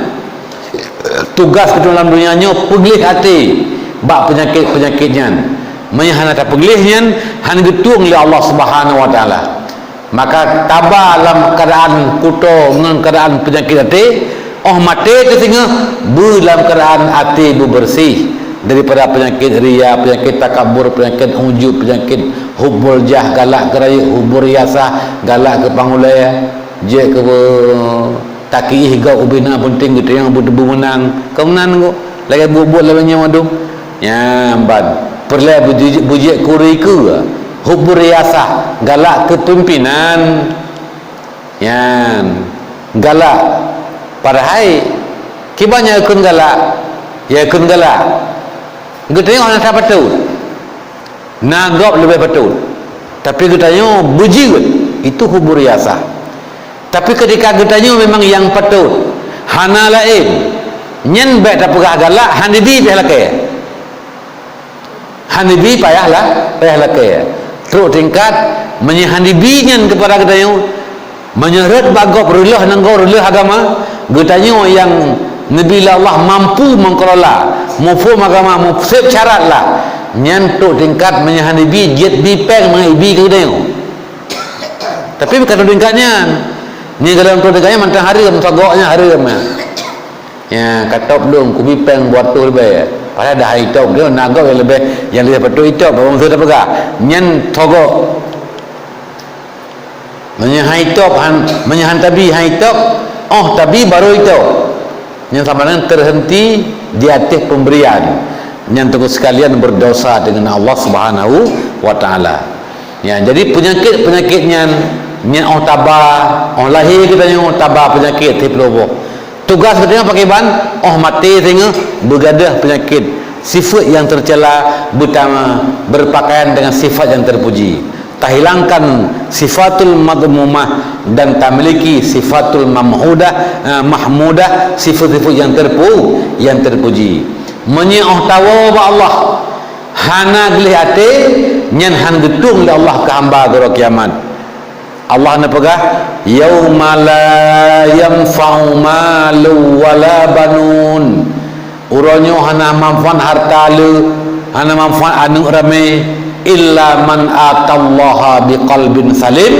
Tugaih geutanyoe lam donya nyoe peugléh até bak peunyakét-peunyakét nyan. Meunyoe hana tapeugléh nyan, hana geutueng lé Allah Subhanahu wa Taala. Maka taba lam keuadaan kuto ngon keuadaan peunyakét até, óh maté teuh singoh, beu lam keuadaan até beubeureuséh daripada peunyakét ria, peunyakét takabur, peunyakét ujub, peunyakét hubbul jah, galak keu rayeuk, hubbur riasah, galak keu pangulée, jeuet keu takiéh gob ubé na peunteng geutanyoe beu-, beumeunang. Kon meunan gob, lagée buet-buet lagée nyoe mandum. Nyan ban. Peureulée beuji-, beujeuet keu ureuëng keue, hubbur riasah, galak keu pimpénan. Nyan. Galak. Padahai, kiban nyang ikheun galak, ya ikheun galak. Geutanyoe hana that patot. Na gob leubeh patot. Tapi geutanyoe beujeuet, itu hubbur riasah. Tapi ketika geutanyoe memang nyang patot, hana laén, nyan bék tapeugah galak, han dibi pih lakée. Han dibi payah la-, payah lakée. Trok tingkat, meunyoe han dibi nyan keupada geutanyoe, meunyoe rhot bak gob reuloh nanggroe reuloh agama, geutanyoe nyang neubi lé Allah mampu meukelola, muphom agama, museb syarat lah. Nyan trok tingkat meunyoe han dibi, jeuet bi péng mangat ibi keu geutanyoe. Tapi bukan trok tingkat nyan. Nyan golom trok tingkat nyan mantong hareuem, sogok nyan hareuem nyan. Ya, ka top lôn, kubi péng dua ratus leubeh. Padahai dah hai top dia, na gob nyang leubeh, nyang leubeh patot itop, bak bangsa tapeugah. Nyan sogok. Meunyoe hai top, han, meunyoe han tabi hai top, óh tabi baru itop. Nyan sama dengan terhenti di atas pemberian. Nyan teungku sekalian berdosa dengan Allah Subhanahu wa Taala. Ya, jadi peunyakét-peunyakét nyan, nyan óh taba, óh lahé geutanyoe taba peunyakét siplôh boh. Tugaih geutanyoe pakriban, óh maté singoh beugadôh peunyakét, sifeuet nyang teucela beutama, berpakaian dengan sifat yang terpuji. Tahilangkan sifatul madhmumah, dan tamiliki sifatul mamhudah, eh, mahmudah, sifat-sifat yang terpu-, yang terpuji. Meunyoe tawoe bak Allah, hana gleh até, nyan han geutueng lé Allah keu hamba uroe kiamat. Allah neupeugah, "Yauma la yanfa'u malun wala banun." Uroe nyoe hana manfaat hareuta le, hana manfaat aneuk ramé, "illa man atallaha biqalbin salim,"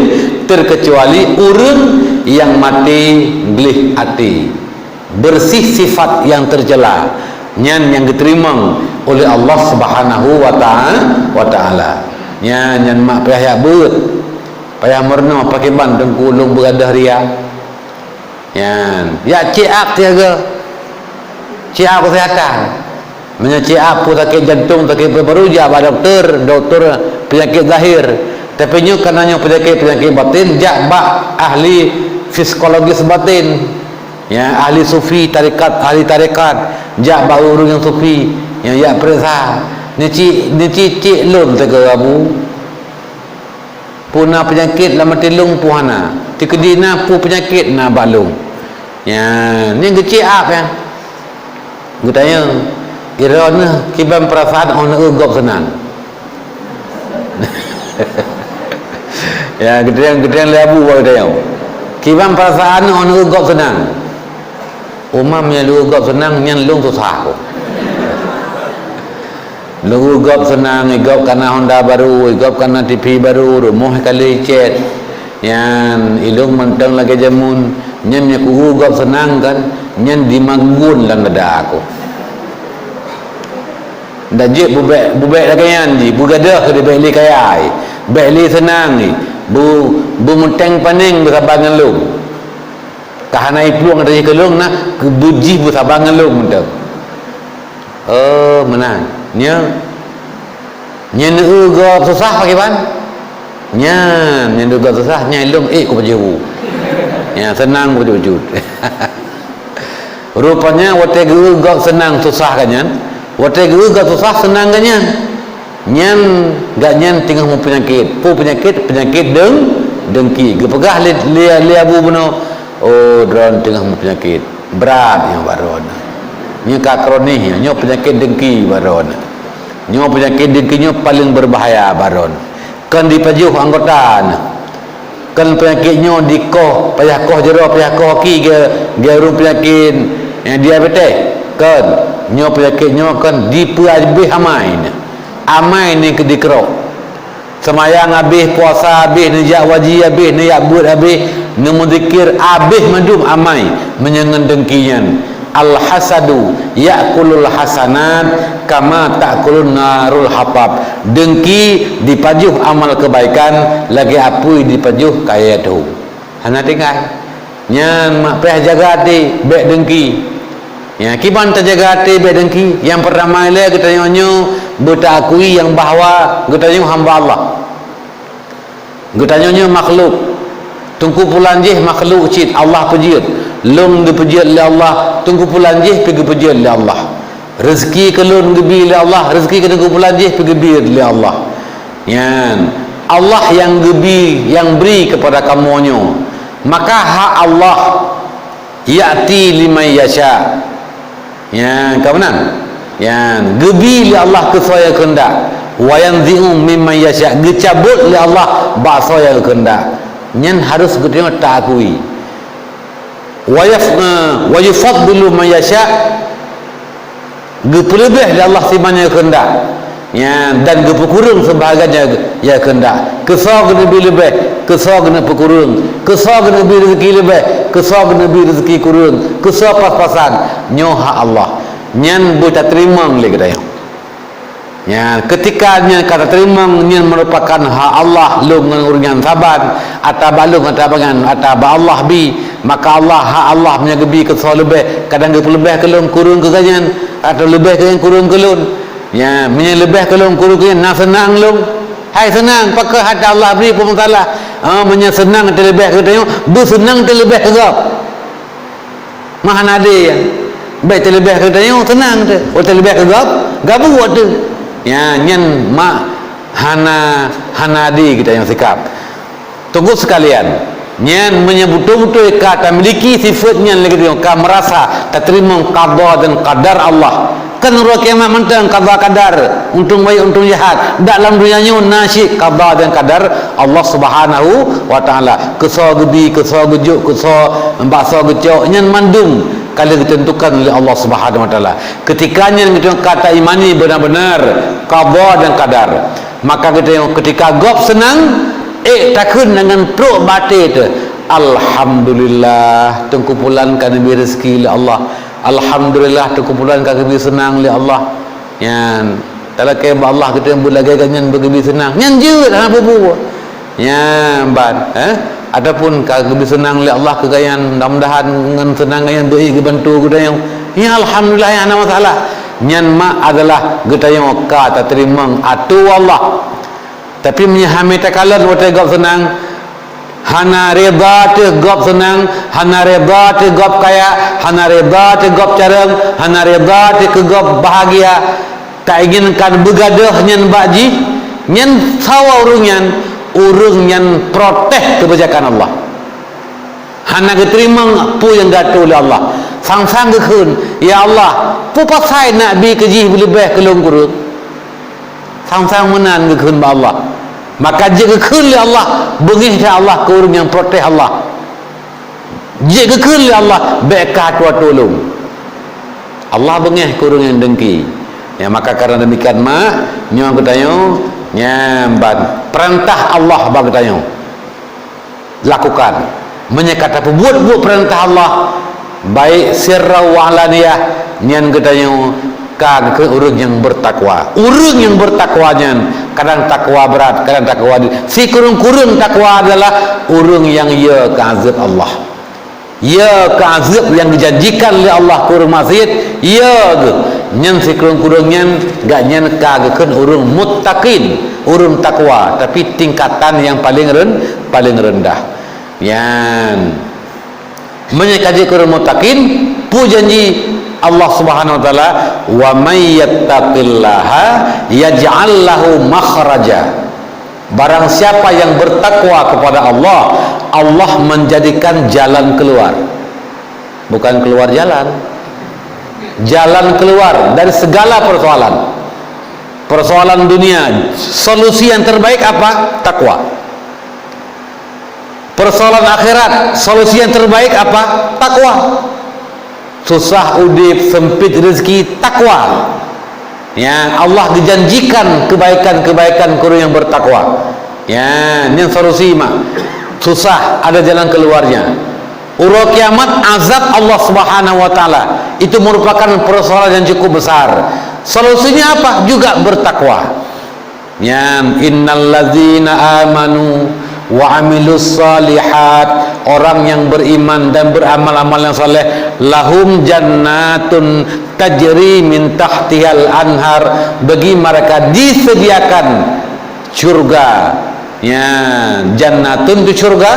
terkecuali ureuëng nyang maté gleh até, bersih sifat nyang tercela, nyan nyang geuteurimong oleh Allah Subhanahu wa ta'a-, wa Ta'ala. Nyan, nyan mak payah jak beuet, payah meurunoe pakriban teungku lôn beugadôh ria. Nyan, jak check up siaga. Check up kesihatan. Meunyoe check up peue sakét jantong, sakét paru-paru, jak bak dokto, dokto peunyakét zahir. Tapi nyoe kana nyoe peunyakét-peunyakét batin, jak bak ahli psikologis batin. Ya, ahli sufi tarekat, ahli tarekat, jak bak ureuëng nyang sufi, nyang jak peuriksa. Neuci, neuci cek lôn teuka abu. Peue na peunyakét lam até lôn peue hana. Teukeudi na peue peunyakét na bak lôn. Nyan, nyan geucek up nyan. Geutanyong, "Droeneuh kiban peurasaan 'oh neueu gob seunang?" Ya, geutanyong, geutanyong lé abu bak geutanyong. "Kiban peurasaan 'oh neueu gob seunang?" "Umam nyang lôn eu gob seunang nyan lôn susah." Lôn eu gob seunang, i gob kana Honda baru, i gob kana T V baru, rumoh ka lheueh icet. Nyan, i lôn mantong lagée jameun, nyan nyang kueu gob seunang kan, nyan dimagun lam dada aku. Ndak jeuet bubek, bubek lagée nyan jih, beugadôh keu bek lé kaya, bek lé seunang, bu, beumeuteng paneng beusaba ngon lôn. Ka hana iplueng ata jih keu lôn na, keu beuet jih beusaba ngon lôn mantong. Oh, meunan. Nyoe, nyoe neueu gob susah pakriban? Nyan, nyoe neueu gob susah, nyan lôn ék kupajoh bu. Nyan, seunang kupajoh-pajoh. Rupanya, watée geueu gob seunang susah geuh nyan, watée geueu gob susah seunang geuh nyan. Nyan gobnyan teungoh meupeunyakét. Peue peunyakét? Peunyakét deng-, dengki. Geupeugah lé, lé, lé abu bunoe, "Oh, droeneuh teungoh meupeunyakét. Brat nyoe bak droeneuh. Nyoe ka kronis nyoe, nyoe peunyakét dengki bak droeneuh. Nyoe peunyakét dengki nyoe paleng beubahaya bak droeneuh. Kon dipajoh anggota neuh." Kon peunyakét nyoe dikoh, payah koh jaroe, payah koh aki geu, geu ureuëng peunyakét, eh, diabetes. Kon, nyoe peunyakét nyoe kon dipeuabéh amai neuh. Amai neuh keu dikrok. Seumayang abéh, puasa abéh, neujak waji abéh, neujak beuet abéh, neumeuzikir abéh mandum amai meunyoe ngon dengki nyan. Al-hasadu ya'kulul hasanat kama ta'kulun narul hatab. Dengki dipajoh amal keubaikan lagée apui dipajoh kayée tho. Hana tinggai. Nyan mak payah jaga até, bék dengki. Ya, kiban tajaga até bék dengki? Nyang peurtama ilée geutanyoe nyoe beutaakui nyang bahwa geutanyoe hamba Allah. Geutanyoe nyoe makhluk. Teungku pulan jih makhluk cit Allah peujeuet. Lôn geupeujeuet lé Allah, teungku pulan jih pih geupeujeuet lé Allah. Rezeki keu lôn geubi lé Allah, rezeki keu teungku pulan jih pih geubi lé Allah. Nyan, Allah nyang geubi, nyang bri keupada kamoe nyoe. Maka hak Allah ya'ti liman yasha. Nyan, ka meunan? Nyan, geubi lé Allah keu soe nyang keuheundak. Wa yanzi'u mimman yasha, geucabot lé Allah bak soe nyang keuheundak. Nyan harôh geutanyoe taakui. Wa yaf-, eh, wa yufaddilu man yasha, geupeuleubeh lé Allah siman nyang keuheundak. Nyan, dan geupeukureueng seubahgian nyang, nyang keuheundak. Keu soe geuneubri leubeh, keu soe geuneupeukureueng, keu soe geuneubri rezeki leubeh, keu soe geuneubri rezeki kureueng, keu soe pas-pasan. Nyoe hak Allah. Nyan beutateurima lé geutanyoe. Nyan, keutika nyan ka tateurimong, nyan meurupakan hak Allah, lôn ngon ureuëng nyan saban, ata bak lôn, ata bak nyan, ata bak Allah bi. Maka Allah, hak Allah meunyoe geubi keu soe leubeh, kadang geupeuleubeh keu lôn kureueng keu gobnyan, atau leubeh keu gobnyan kureueng keu lôn. Nyan, meunyoe leubeh keu lôn kureueng keu nyan, na seunang lôn. Hai seunang, pakon hata Allah bri peumeusalah. Ah, meunyoe seunang teuleubeh keu tanyoe, beuseunang teuleubeh keu gob. Meuhana adé, bék teuleubeh keu tanyoe, seunang teuh. Oh, teuleubeh keu gob, gabuek teuh. Ya, nyan mak hana, hana adé geutanyoe sikap. Teungku sekalian, Nyan meunyoe beutôi-beutôi ka tamiliki sifat nyan lagée nyoe, ka meurasa tateurimong qada dan qadar Allah. Kan uroe kiamat mantong qada qadar, untông baik, untông jahat. Dak lam donya nyoe na cit qada dan qadar Allah Subhanahu wa Taala. Keusoe geubi, keusoe geujok, keusoe baksoe geucok, nyan mandum ka lheueh geuteuntukan lé Allah Subhanahu wa Taala. Keutika nyan geutanyoe ka taimani beuna-beuna qada dan qadar. Maka geutanyoe keutika gob seunang, ék takheun deungon trok batée teuh, "Alhamdulillah, Teungku Pulan ka neubri rezeki lé Allah. Alhamdulillah, Teungku Pulan ka geubri seunang lé Allah." Nyan, talakée bak Allah geutanyoe buet lagée gobnyan beugeubri seunang. Nyan jeuet hana peue-peue. Nyan ban, eh? Ataupun ka geubri seunang lé Allah keu gobnyan, mudah-mudahan ngon seunang gobnyan beu geubantu geutanyoe. Ya alhamdulillah, nyan hana masalah. Nyan mak adalah geutanyoe ka tateurimong ateueh Allah. Tapi meunyoe hana takalon watée gob seunang, hana reda teuh gob seunang, hana reda teuh gob kaya, hana reda teuh gob carông, hana reda teuh keu gob bahagia, tainginkan beugadôh nyan bak jih, nyan sawa ureuëng nyan, ureuëng nyan protes keubeujakan Allah. Hana geuteurimong peue nyang geuatoe lé Allah. Sang-sang geukheun, "Ya Allah, peue pasai neubri keu jih beuleubeh keu lôn kureueng?" Sang-sang meunan geukheun bak Allah. Maka jeuet geukheun lé Allah, beungéh that Allah keu ureuëng nyang protes Allah. Jeuet geukheun lé Allah, "Bék ka atoe-atoe lôn." Allah beungéh keu ureuëng nyang dengki. Ya, maka karena demikian mak, nyoe geutanyoe, nyan ban peurintah Allah bak geutanyoe lakukan. Meunyoe ka tapeubuet-buet peurintah Allah, baik sirra wa alaniyah, nyan geutanyoe ka geukheun ureuëng nyang beutakwa. Ureuëng nyang beutakwa nyan kadang takwa brat, kadang takwa di-, sikureueng-kureueng takwa adalah ureuëng nyang yö keu azeueb Allah. Yö keu azeueb nyang geujanjikan lé Allah keu ureuëng maksiet, yö geuh. Nyan sikureueng-kureueng nyan, gobnyan ka geukheun ureuëng muttaqin, ureuëng takwa, tapi tingkatan nyang paleng ren-, paleng reundah. Nyan. Meunyoe ka jeuet keu ureuëng muttaqin, peue janji Allah Subhanahu wa Taala, "Wa may yattaqillaha yaj'al lahu makhraja." Barang siapa yang bertakwa kepada Allah, Allah menjadikan jalan keluar. Bukan keluar jalan. Jalan keluar dari segala persoalan. Persoalan dunia, solusi yang terbaik apa? Takwa. Persoalan akhirat, solusi yang terbaik apa? Takwa. Susah udeb, sempit rezeki, takwa. Ya, Allah geujanjikan kebaikan-kebaikan keu ureuëng nyang bertakwa. Ya, nyan solusi mak. Susah, ada jalan keluarnya. Uroe kiamat, azab Allah Subhanahu wa Taala. Itu merupakan persoalan yang cukup besar. Solusinya apa? Juga bertakwa. Nyan, "Innal ladzina amanu wa amilus shalihat", orang yang beriman dan beramal-amal yang saleh, "lahum jannatun tajri min tahtihal anhar", bagi mereka disediakan syurga. Ya, jannatun tu syurga,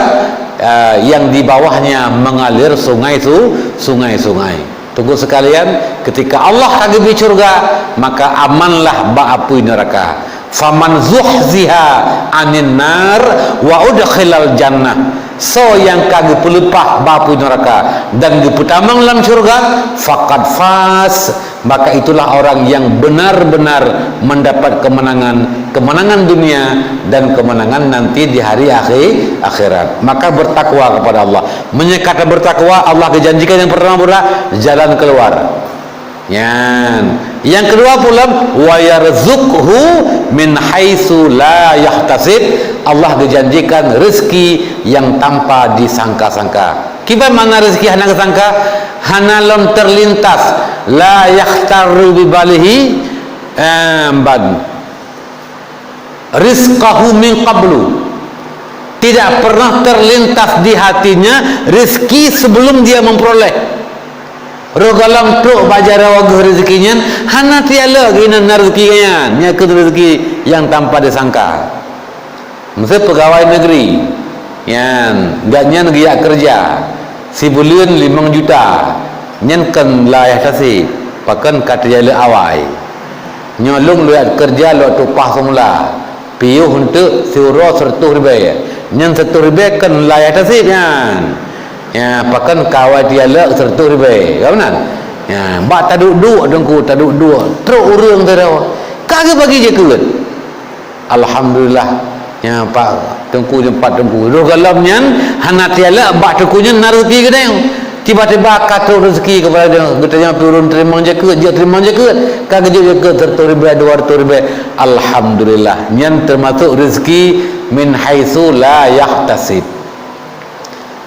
eh, yang di bawahnya mengalir sungai su-, sungai-sungai. Teungku sekalian, ketika Allah ka geubri syurga, maka amanlah bak apui neraka. "Faman zuhziha 'anin nar wa udkhilal jannah." Soe nyang ka geupeuleupah bak apui neraka dan geupeutamong lam syurga, faqad faz, maka itulah orang yang benar-benar mendapat kemenangan, kemenangan dunia dan kemenangan nanti di hari akhir, akhirat. Maka bertakwa kepada Allah. Meunyoe ka tabertakwa, Allah geujanjikan nyang pertama beurah jalan keuluwa. Nyan. Nyang keudua pulan, "Wa yarzuqhu min haitsu la yahtasib." Allah geujanjikan rezeki nyang tanpa disangka-sangka. Kiban makna rezeki hana geusangka? Hana lom terlintas, la yakhtarru bi balihi, eh, ban. Rizqahu min qablu. Tidak pernah terlintas di hatinya rezeki sebelum dia memperoleh. Roh gohlom trok bak jaroe geuh rezeki nyan, hana tiala geuh inan na rezeki nyan, nyan keuh rezeki nyang tanpa disangka. Miseu peugawai negeri, nyan, gobnyan geujak keureuja, sibuleuen limong juta, nyan kon la yahtasib, pakon ka teujak lé awai. Nyoe lôn lôn keureuja lôn tueng upah seumula, piôh eunteuk siuroe seureutôh ribèe, Nyan sireutoh ribèe kon la yahtasib nyan. Ya, pakon kawai tialek sireutoh ribèe. Ka meunan? Ya, bak taduek-duek teungku, taduek-duek. Trok ureueng sidroe. Ka geubagi jakeuet. Alhamdulillah. Ya, Pak Teungku nyoe, Pak Teungku. Roh gohlom nyan hana tialek bak teungku nyan na rezeki geutanyoe. Tiba-tiba ka trok rezeki keupada geutanyoe, geutanyoe pih ureueng teurimong jakeuet, jeuet teurimong jakeuet. Ka geujak jakeuet sireutoh ribèe, dua reutoh ribèe. Alhamdulillah. Nyan teumasok rezeki min haitsu la yahtasib.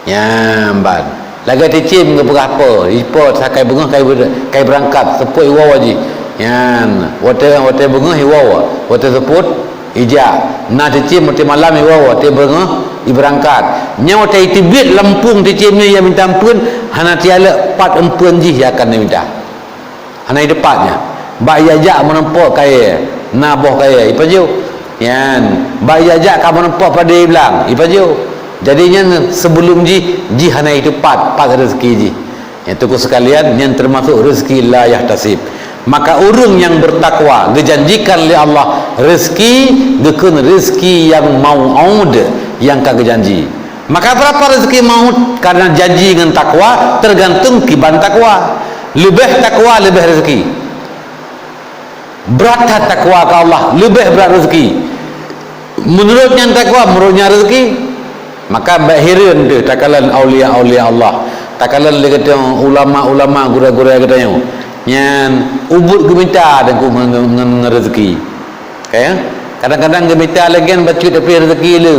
Nyan ban. Lagèe cicém geupeugah po, ipo sakai beungoh kai ber-, kai beurangkat, seupôt iwoe jih. Nyan, watèe, watèe beungoh iwoe, watèe seupôt ijak. Na cicém watèe malam iwoe, watèe beungoh ibeurangkat. Nyan watèe iteubiet lam pueng cicém nyan, ya minta ampeuen, hana tialek pat ampeuen jih ya akan diminta. Hana iteupat nyan. Bak ijak-jak meurumpok kayèe, na boh kayèe, ipajoh. Nyan, bak ijak-jak ka meurumpok padé blang, ipajoh. Jadi nyan seubeulom jih, jih hana iteupat, pat rezeki jih. Nyan teungku sekalian, nyan teumasok rezeki la yahtasib. Maka ureueng nyang beutakwa geujanjikan lé Allah rezeki, geukheun rezeki nyang mau'ud, nyang ka geujanji. Maka beurapa rezeki mau'ud? Karena janji ngon takwa teugantung kiban takwa. Leubeh takwa, leubeh rezeki. Brat that takwa keu Allah, leubeh brat rezeki. Meunurot nyan takwa, meunurot nyan rezeki. Maka bèk hireuen teuh takalon aulia-aulia Allah, takalon lé geutanyoe ulama-ulama, gurèe-gurèe geutanyoe. Nyan ubit geumita deungon, ngon, ngon rezeki. Ka, ya? Kadang-kadang geumita lagèe nyan bacut tapi rezeki le.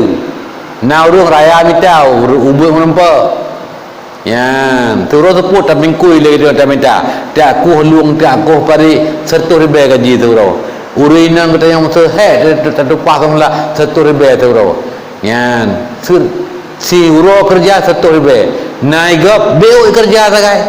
Na ureueng raya mita, ur-, ubit meurumpok. Nyan, teuroe seupôt tamingkui lé geutanyoe tamita. Tiak kueh lueng, tiak kueh parit, sireutoh ribèe gaji teuroe. Ureueng inong geutanyoe meuseue hèk, ta-, ta-, tatupah seumula sireutoh ribèe teuroe. Nyan, sir-, siuroe keureuja sireutoh ribèe. Na i gob, beuh keureuja sagai.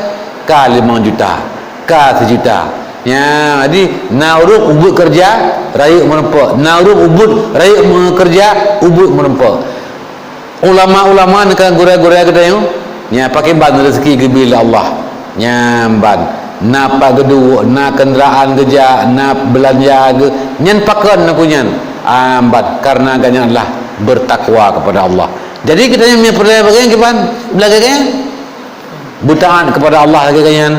Ka limong juta, ka sijuta. Nyan, jadi na ureueng ubit keureuja, rayeuk meurumpok. Na ureueng ubit, rayeuk meukeureuja, ubit meurumpok. Ulama-ulama ngon gurèe-gurèe geutanyoe, nyan pakriban rezeki geubri lé Allah. Nyan ban, na pat geuduek, na keundaraan geujak, na beulanja geu-, nyan pakon na peue nyan? Ambat, karena gobnyan adalah bertakwa kepada Allah. Jadi geutanyoe meunyoe peureulèe bagaih nyan kiban, lagèe nyan. Beutaat kepada Allah lagèe nyan.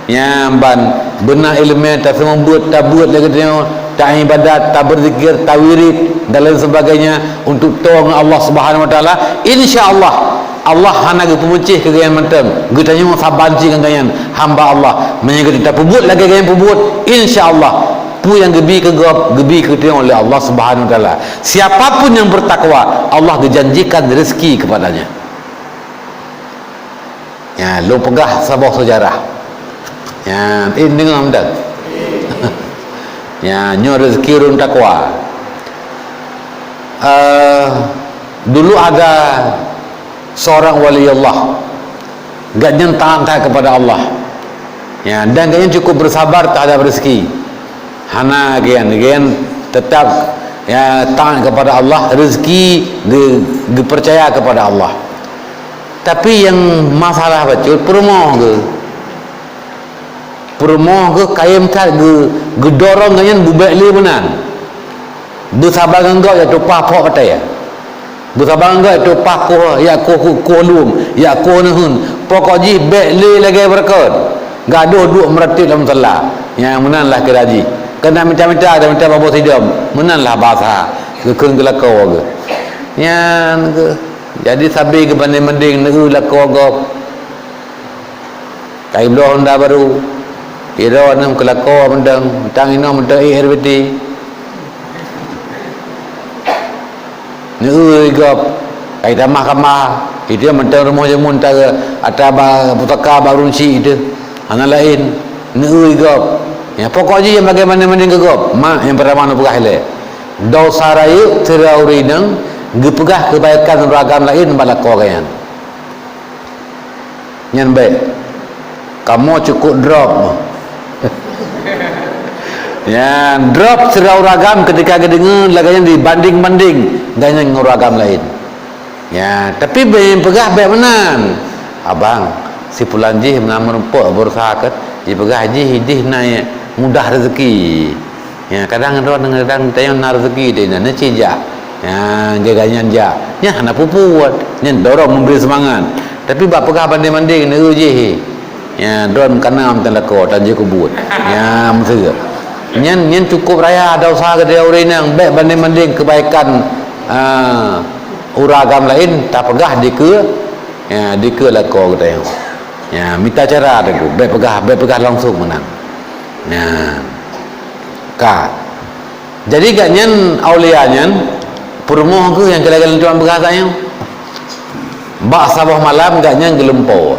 Nyan ban, beuna ileumèe taseumeubeuet, tabeuet lagèe tanyoe, taibadat, tabeuzikir, tawirid, dan lain sebagainya untuk toe ngon Allah Subhanahu Wa Taala. Insya Allah, Allah hana geupeumeucéh keu gobnyan mantong. Geutanyoe saban cit ngon gobnyan, hamba Allah. Meunyoe geutanyoe tapeubuet lagèe gobnyan peubuet, insya Allah, peue nyang geubi keu gob, geubi keu tanyoe lé Allah Subhanahu Wa Taala. Siapa pun yang bertakwa, Allah geujanjikan rezeki kepadanya. Ya, lôn peugah saboh seujarah. Ya, eh, deungoe mantong. Ya, nyoe rezeki ureueng takwa. Eh, dulu ada seorang wali Allah. Gobnyan taat that kepada Allah. Ya, dan gobnyan cukup bersabar terhadap rezeki. Hana gobnyan, gobnyan tetap, ya, taat kepada Allah, rezeki geu-, geupercaya kepada Allah. Tapi nyang masalah bacut, peurumoh geuh. Peurumoh geuh kayém that geu-, geudorong gobnyan beubèk lé meunan. Beusaban ngon gob jak tupah phok batèe. Beusaban ngon gob jak tupah koh, jak koh, koh, koh lueng, jak koh neuheun. Pokok jih bèk lé lagèe beureukat. Gadôh duek meuratéb lam musala. Nyang meunan lah kira jih. Keuneuk mita-mita, dan mita babah sidom. Meunan lah basa. Geukheun keu lakoe geuh. Nyan geuh. Jadi sabe geubandeng-bandeng neu-eu lakoe gob. Kai bloe honda baru. Piro nem keu lakoe mantong, tang inoe mantong E R B T. Neu-eu gob, kai tamah kamar, itu mantong rumoh jameun ta-, ata ba pusaka ba ureueng chik itu. Hana laén, neu-eu gob. Ya, pokok jih nyang bagaimana-mana keu gob. Mak nyang peurtama neupeugah ilèe. Desya rayeuk sira ureueng inong geupeugah keubaikan ureueng agam laén bak lakoe gobnyan. Nyan bèk. Kamoe cukup drop. Nyan, drop sidroe ureueng agam ketika geudeungoe lagèe nyan dibanding-banding gobnyan ngon ureueng agam laén. Ya, tapi bèk peugah bèk meunan. Abang, si pulan jih meunan meurumpok beureusaha keu, jipeugah jih idéh na mudah rezeki. Ya, kadang droe kadang tanyoe na rezeki deh na, na cijak. Ya, gaya nyan jak. Nyan hana peue-peue. Nyan dorong memberi semangat. Tapi bak peugah banding-banding, neu jih. Ya, droe kana meuteun lakoe, tan jeuet keu buet. Ya, meuseu. Nyan, nyan cukup raya dosa geutanyoe ureueng inong, bèk banding-banding kebaikan, ah, ureueng agam laén, tapeugah dikeue, ya, dikeue lakoe geutanyoe. Ya, mita cara teungku, bèk peugah, bèk peugah langsung meunan. Ya. Ka. Jadi gobnyan aulia nyan, peurumoh geuh nyang keu lagèe lôn tuan peugah tanyoe. Bak saboh malam gobnyan geulumpoe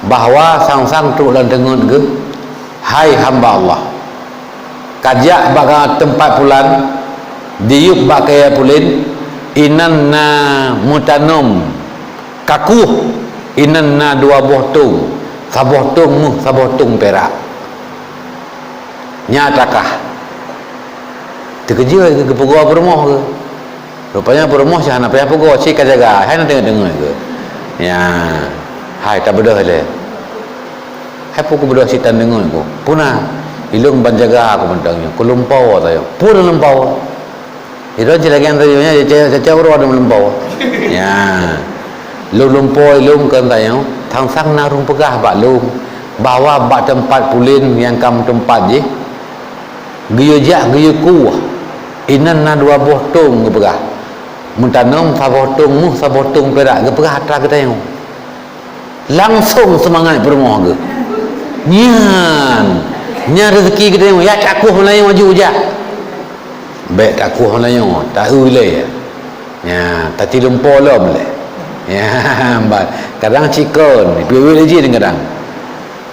bahwa sang-sang trok lam teungeut geuh, "Hai hamba Allah, kajak bak teumpat pulan, diyueb bak kayèe pulen, inan na meutanom kakueh, inan na dua boh tông, saboh tông méuh, saboh tông pirak." Nyan takah. Teukeujot geupeugoe peurumoh geuh. Rupanya peurumoh cit hana payah peugoe, cit ka jaga, hai na teungeut-teungeut geuh. Ya, hai tabeudôh lé. Hai peue kubeudôh cit tan deungeut ku. Peue na, ilôn ban jaga ku mantong nyoe. Kulumpoe sayoe. Peue na lumpoe? Ilôn cit lagèe nyan sayoe nyan, cecak, cecak uroe lôn lumpoe. Ya. Lôn lumpoe ilôn keu tanyoe, sang-sang na ureueng peugah bak lôn bahwa bak teumpat pulen nyang ka meuteumpat jih, geuyue jak geuyue kueh. Inan na dua boh tông geupeugah. Meutanom saboh tông méuh, saboh tông pirak geupeugah atra geutanyoe. Langsong seumangat peurumoh geuh. Nyan, nyan reuzeki geutanyoe, ya takueh meulayeue aju jak. Bèk takueh meulayeue, taeu lé. Ya, tatilumpoe lom lé. Ya, ban. Kadang cit kon, piwit lé jih kadang.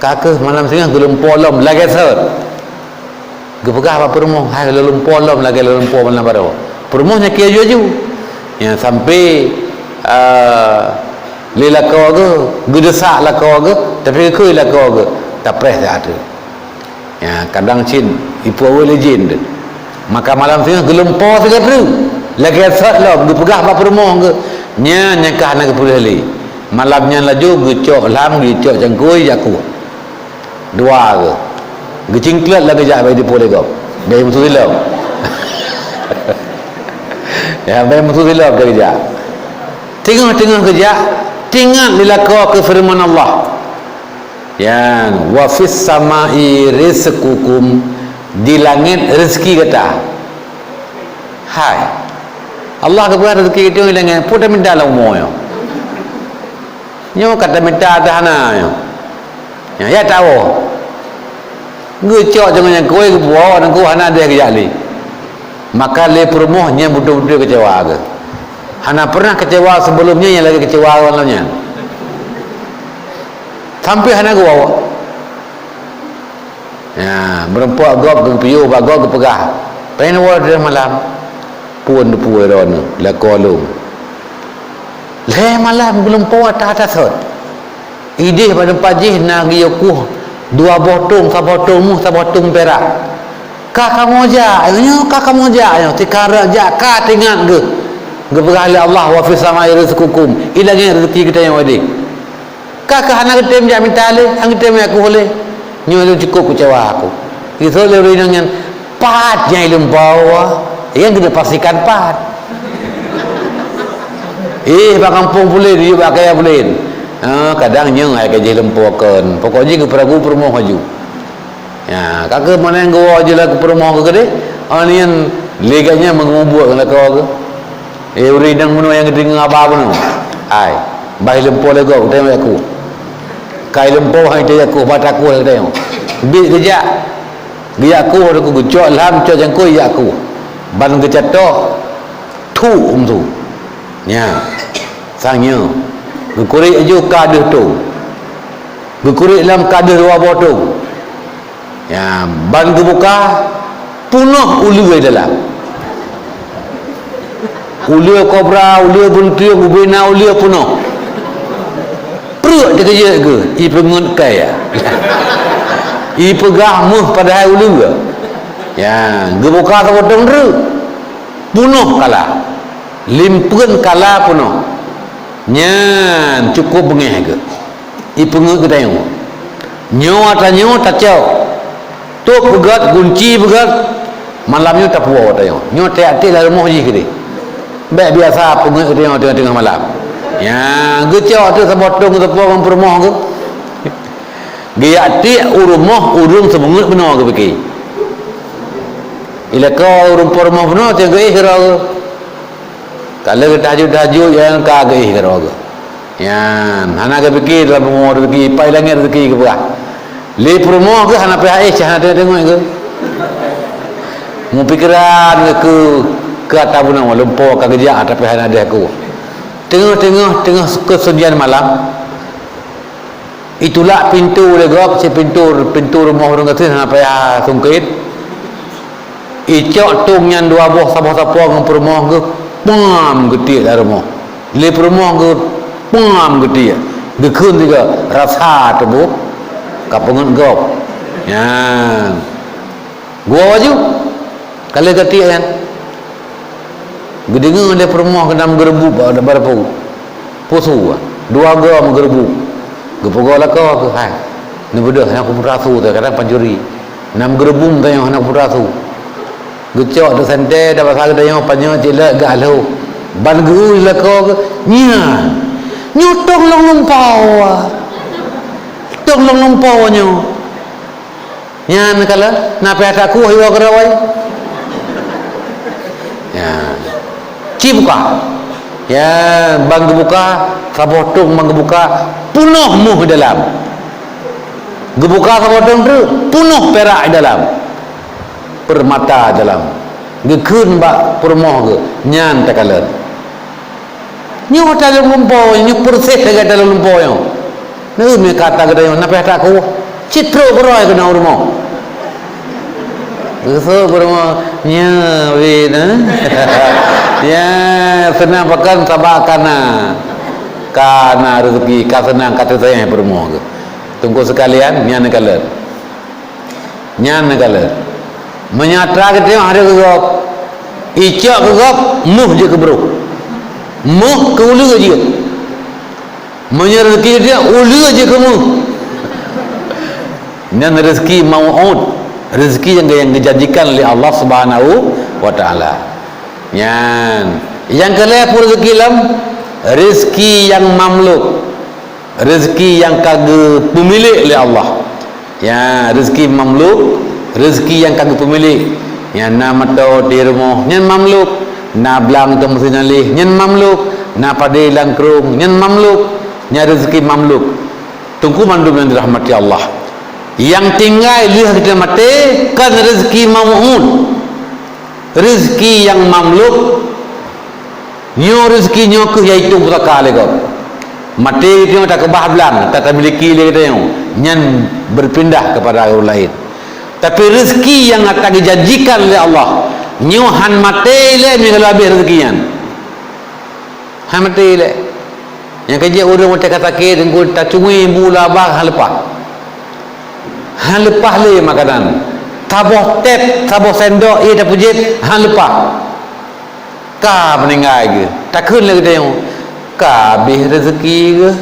Ka keuh malam singoh geulumpoe lom lagèe sot. Geupeugah bak peurumoh, "Hai lôn lumpoe lom lagèe lôn lumpoe malam baroe." Peurumoh nyan keu aju-aju. Nyan sampai, ah, lé lakoe geuh, geudesak lakoe geuh, tapi geukheun lakoe geuh, tapreh siat teuk. Nyan kadang cit ipuwoe lé jén teuk. Maka malam singoh geulumpoe sigoe treuk. Lagèe sot lom geupeugah bak peurumoh geuh, nyan nyang ka hana geupeuleueh lé. Malam nyan laju geucok lham, geucok cangkôi, jak kueh. Dua geuh. Geucingkleut lagèe jak bak idup lé gob. Bèk meusu silop. Ya, bèk meusu silop lagèe jak. Teungoh-teungoh geujak, teuingat lé lakoe keu feureuman Allah. Nyan, "Wa fis samai rizqukum," di langèt reuzeki gata. Hai. Allah geupeugah reuzeki geutanyoe di langèt, peue taminta lam umu nyoe? Nyoe ka taminta dah hana nyoe. Nyan, ya tawoe. Geucok jangan nyang kue geubuok, nangku hana deh geujak lé. Maka lé peurumoh nyan beutôi-beutôi keucewa geuh. Hana pernah keucewa sebelum nyan nyang lagèe keucewa lam nyan. Sampai hana geuwoe. Ya, meureumpok gob geupiôh bak gob geupeugah, "Pen woe lhèe malam." "Phôn teupeu droeneuh, lakoe lôn." Lhèe malam geulumpoe ata-ata sot. Idéh bak teumpat jih na geuyue kueh dua boh tông, saboh tông méuh, saboh tông pirak. Ka kamoe jak, nyoe ka kamoe jak, nyoe tikarab jak ka teuingat geuh. Geupeugah lé Allah, "Wa fis samai rizqukum." I langèt reuzeki geutanyoe idéh. Ka keuh hana geutem jak mita lé, hana geutem jak kueh lé. Nyoe lôn cukôp keucewa aku. Geuseuôt lé ureueng inong nyan, pat nyang ilumpoe. Nyang keuneuk pastikan pat. Eh, bak gampông pulen, yue bak kaya pulen. Ha, kadang nyoe hai ka jih lumpoe kon. Pokok jih geupeurumoh laju. Ya, ka keuh meunan geuwoe jeuet laju peurumoh keu keudeh, oh nyan lé gobnyan meungeumubuet ngon lakoe geuh. Eh, ureueng inong bunoe nyang geudeungoe haba bunoe. Ai, bah ilumpoe lé gob, geutanyoe jak kueh. Ka ilumpoe hai geutanyoe jak kueh, bah takueh lé geutanyoe. Biet geujak, geujak kueh, geucok lham, cok cangkôi jak kueh. Ban geucatok, thuk meuseu. Nyan, sang nyoe. Geukurek laju ka deuh tông. Geukurek lom ka deuh dua boh tông. Ya, ban geubuka, peunoh uleue dalam. Uleue kobra, uleue beuntueng, ubena uleue peunoh. Pruet teukeujot geuh, ipeungeut kaya. Ipeugah méuh padahai uleue. Ya, geubuka saboh tông treuk. Peunoh kala. Limpeuen kala peunoh. Nyan cukup beungéh geuh. Ipeungeut geutanyoe. Nyoe ata nyoe tacok. Tôp beugét, gunci beugét. Malam nyoe tapuwoe tanyoe. Nyoe tiek-tiek lam rumoh jih keudeh. Bèk biasa peungeuet geutanyoe teungoh-teungoh malam. Nyan, geucok teuk saboh tông teupo ngon peurumoh geuh. Geujak tiek u rumoh ureueng seumeungeuet bunoe geupike. Ilako ureueng po rumoh bunoe, teungoh geuéh keudroe geuh. Ka lheueh tahajud-tahajud, nyan ka geuéh keudroe geuh. Nyan, hana geupike dalam rumoh rezeki, pai langèt rezeki geupeugah. Lé peurumoh geuh hana payah éh, hana teungoh-teungoh geuh. Meupikeran geuh keu, keu ata bunoe, lumpo ka geujak, tapi hana deuh ku. Teungoh-teungoh, teungoh keusunyian malam, itulak pintoe lé gob, si pintoe, pintoe rumoh ureueng gasien hana payah sungkét. Icok tông nyan dua boh, saboh sapo ngon peurumoh geuh, pam geutiek lam rumoh. Lé peurumoh geuh, pam geutiek. Geukheun sigoe, rasa tuboh ka peungeuet gob. Nyan. Geuwoe laju. Ka lheueh geutiek nyan. Geudeungoe lé peurumoh keunan meugeureubueb bak, bak dapu. Peue su, dua goe meugeureubueb. Geupeugoe lakoe keuh, hai. Neubeudôh, hana kupeue su teuh, kadang pancuri. Na meugeureubueb tanyoe hana kupeue su. Geucok teuk santée, dak basa geutanyoe, panyöt cit lé geualho. Ban geu-eu lakoe keuh, nyan. Nyoe tông lôn lumpoe. Tông lôn lumpoe nyoe. Nyan kalon, na payah takueh iwoe keudroe. Ya. Ci buka. Ya, ban geubuka, saboh tông ban geubuka, peunoh méuh dalam. Geubuka saboh tông treuk, peunoh pirak dalam. Peurmata dalam. Geukheun bak peurumoh geuh, nyan takalon. Nyoe ata lôn lumpoe, nyoe peureuseh lagèe ata lôn lumpoe nyoe. Neu meukat ata geutanyoe, na payah takueh. Cit trok keudroe keunoe u rumoh. Geusok u rumoh, nyoe wéh na. Ya, seunang pakon sabab ka na. Ka na rezeki, ka seunang, ka teuseujah peurumoh geuh. Teungku sekalian, nyan kalon. Nyan neukalon. Meunyoe atra geutanyoe harôh keu gob, icok keu gob, méuh jeuet keu brôk. Méuh keu uleue jeuet. Meunyoe rezeki geutanyoe, uleue jeuet keu méuh. Nyan rezeki mau'ud, rezeki nyang, nyang geujanjikan lé Allah Subhanahu wa Ta'ala. Nyan, nyang keu lhèe peue rezeki lom, rezeki nyang mamluk. Rezeki nyang ka geupeumilék lé Allah. Ya, rezeki mamluk, rezeki nyang ka geupeumilék. Ya, na moto di rumoh, nyan mamluk. Na blang atau meusin aleh, nyan mamluk. Na padé lam krueng, nyan mamluk. Nyan rezeki mamluk. Teungku mandum nyang dirahmati Allah. Nyang tinggai lheueh geutanyoe maté, kon rezeki mau'ud. Rezeki nyang mamluk, nyoe rezeki nyoe keuh nyang itong pusaka lé gob. Maté geutanyoe takeubah blang, ta-, tamiliki lé geutanyoe, nyan beupindah keupada ureueng laén. Tapi rezeki nyang ka geujanjikan lé Allah, nyoe han maté lé meunyoe ka habéh rezeki nyan. Han maté lé. Nyang keujeuet ureueng watèe ka sakét, teungku tacungui bu lam babah han leupah. Han leupah lé makanan. Saboh tép, saboh sendok ie tapeujeuet han leupah. Ka meuninggai geuh. Takheun lé geutanyoe, ka habéh rezeki geuh.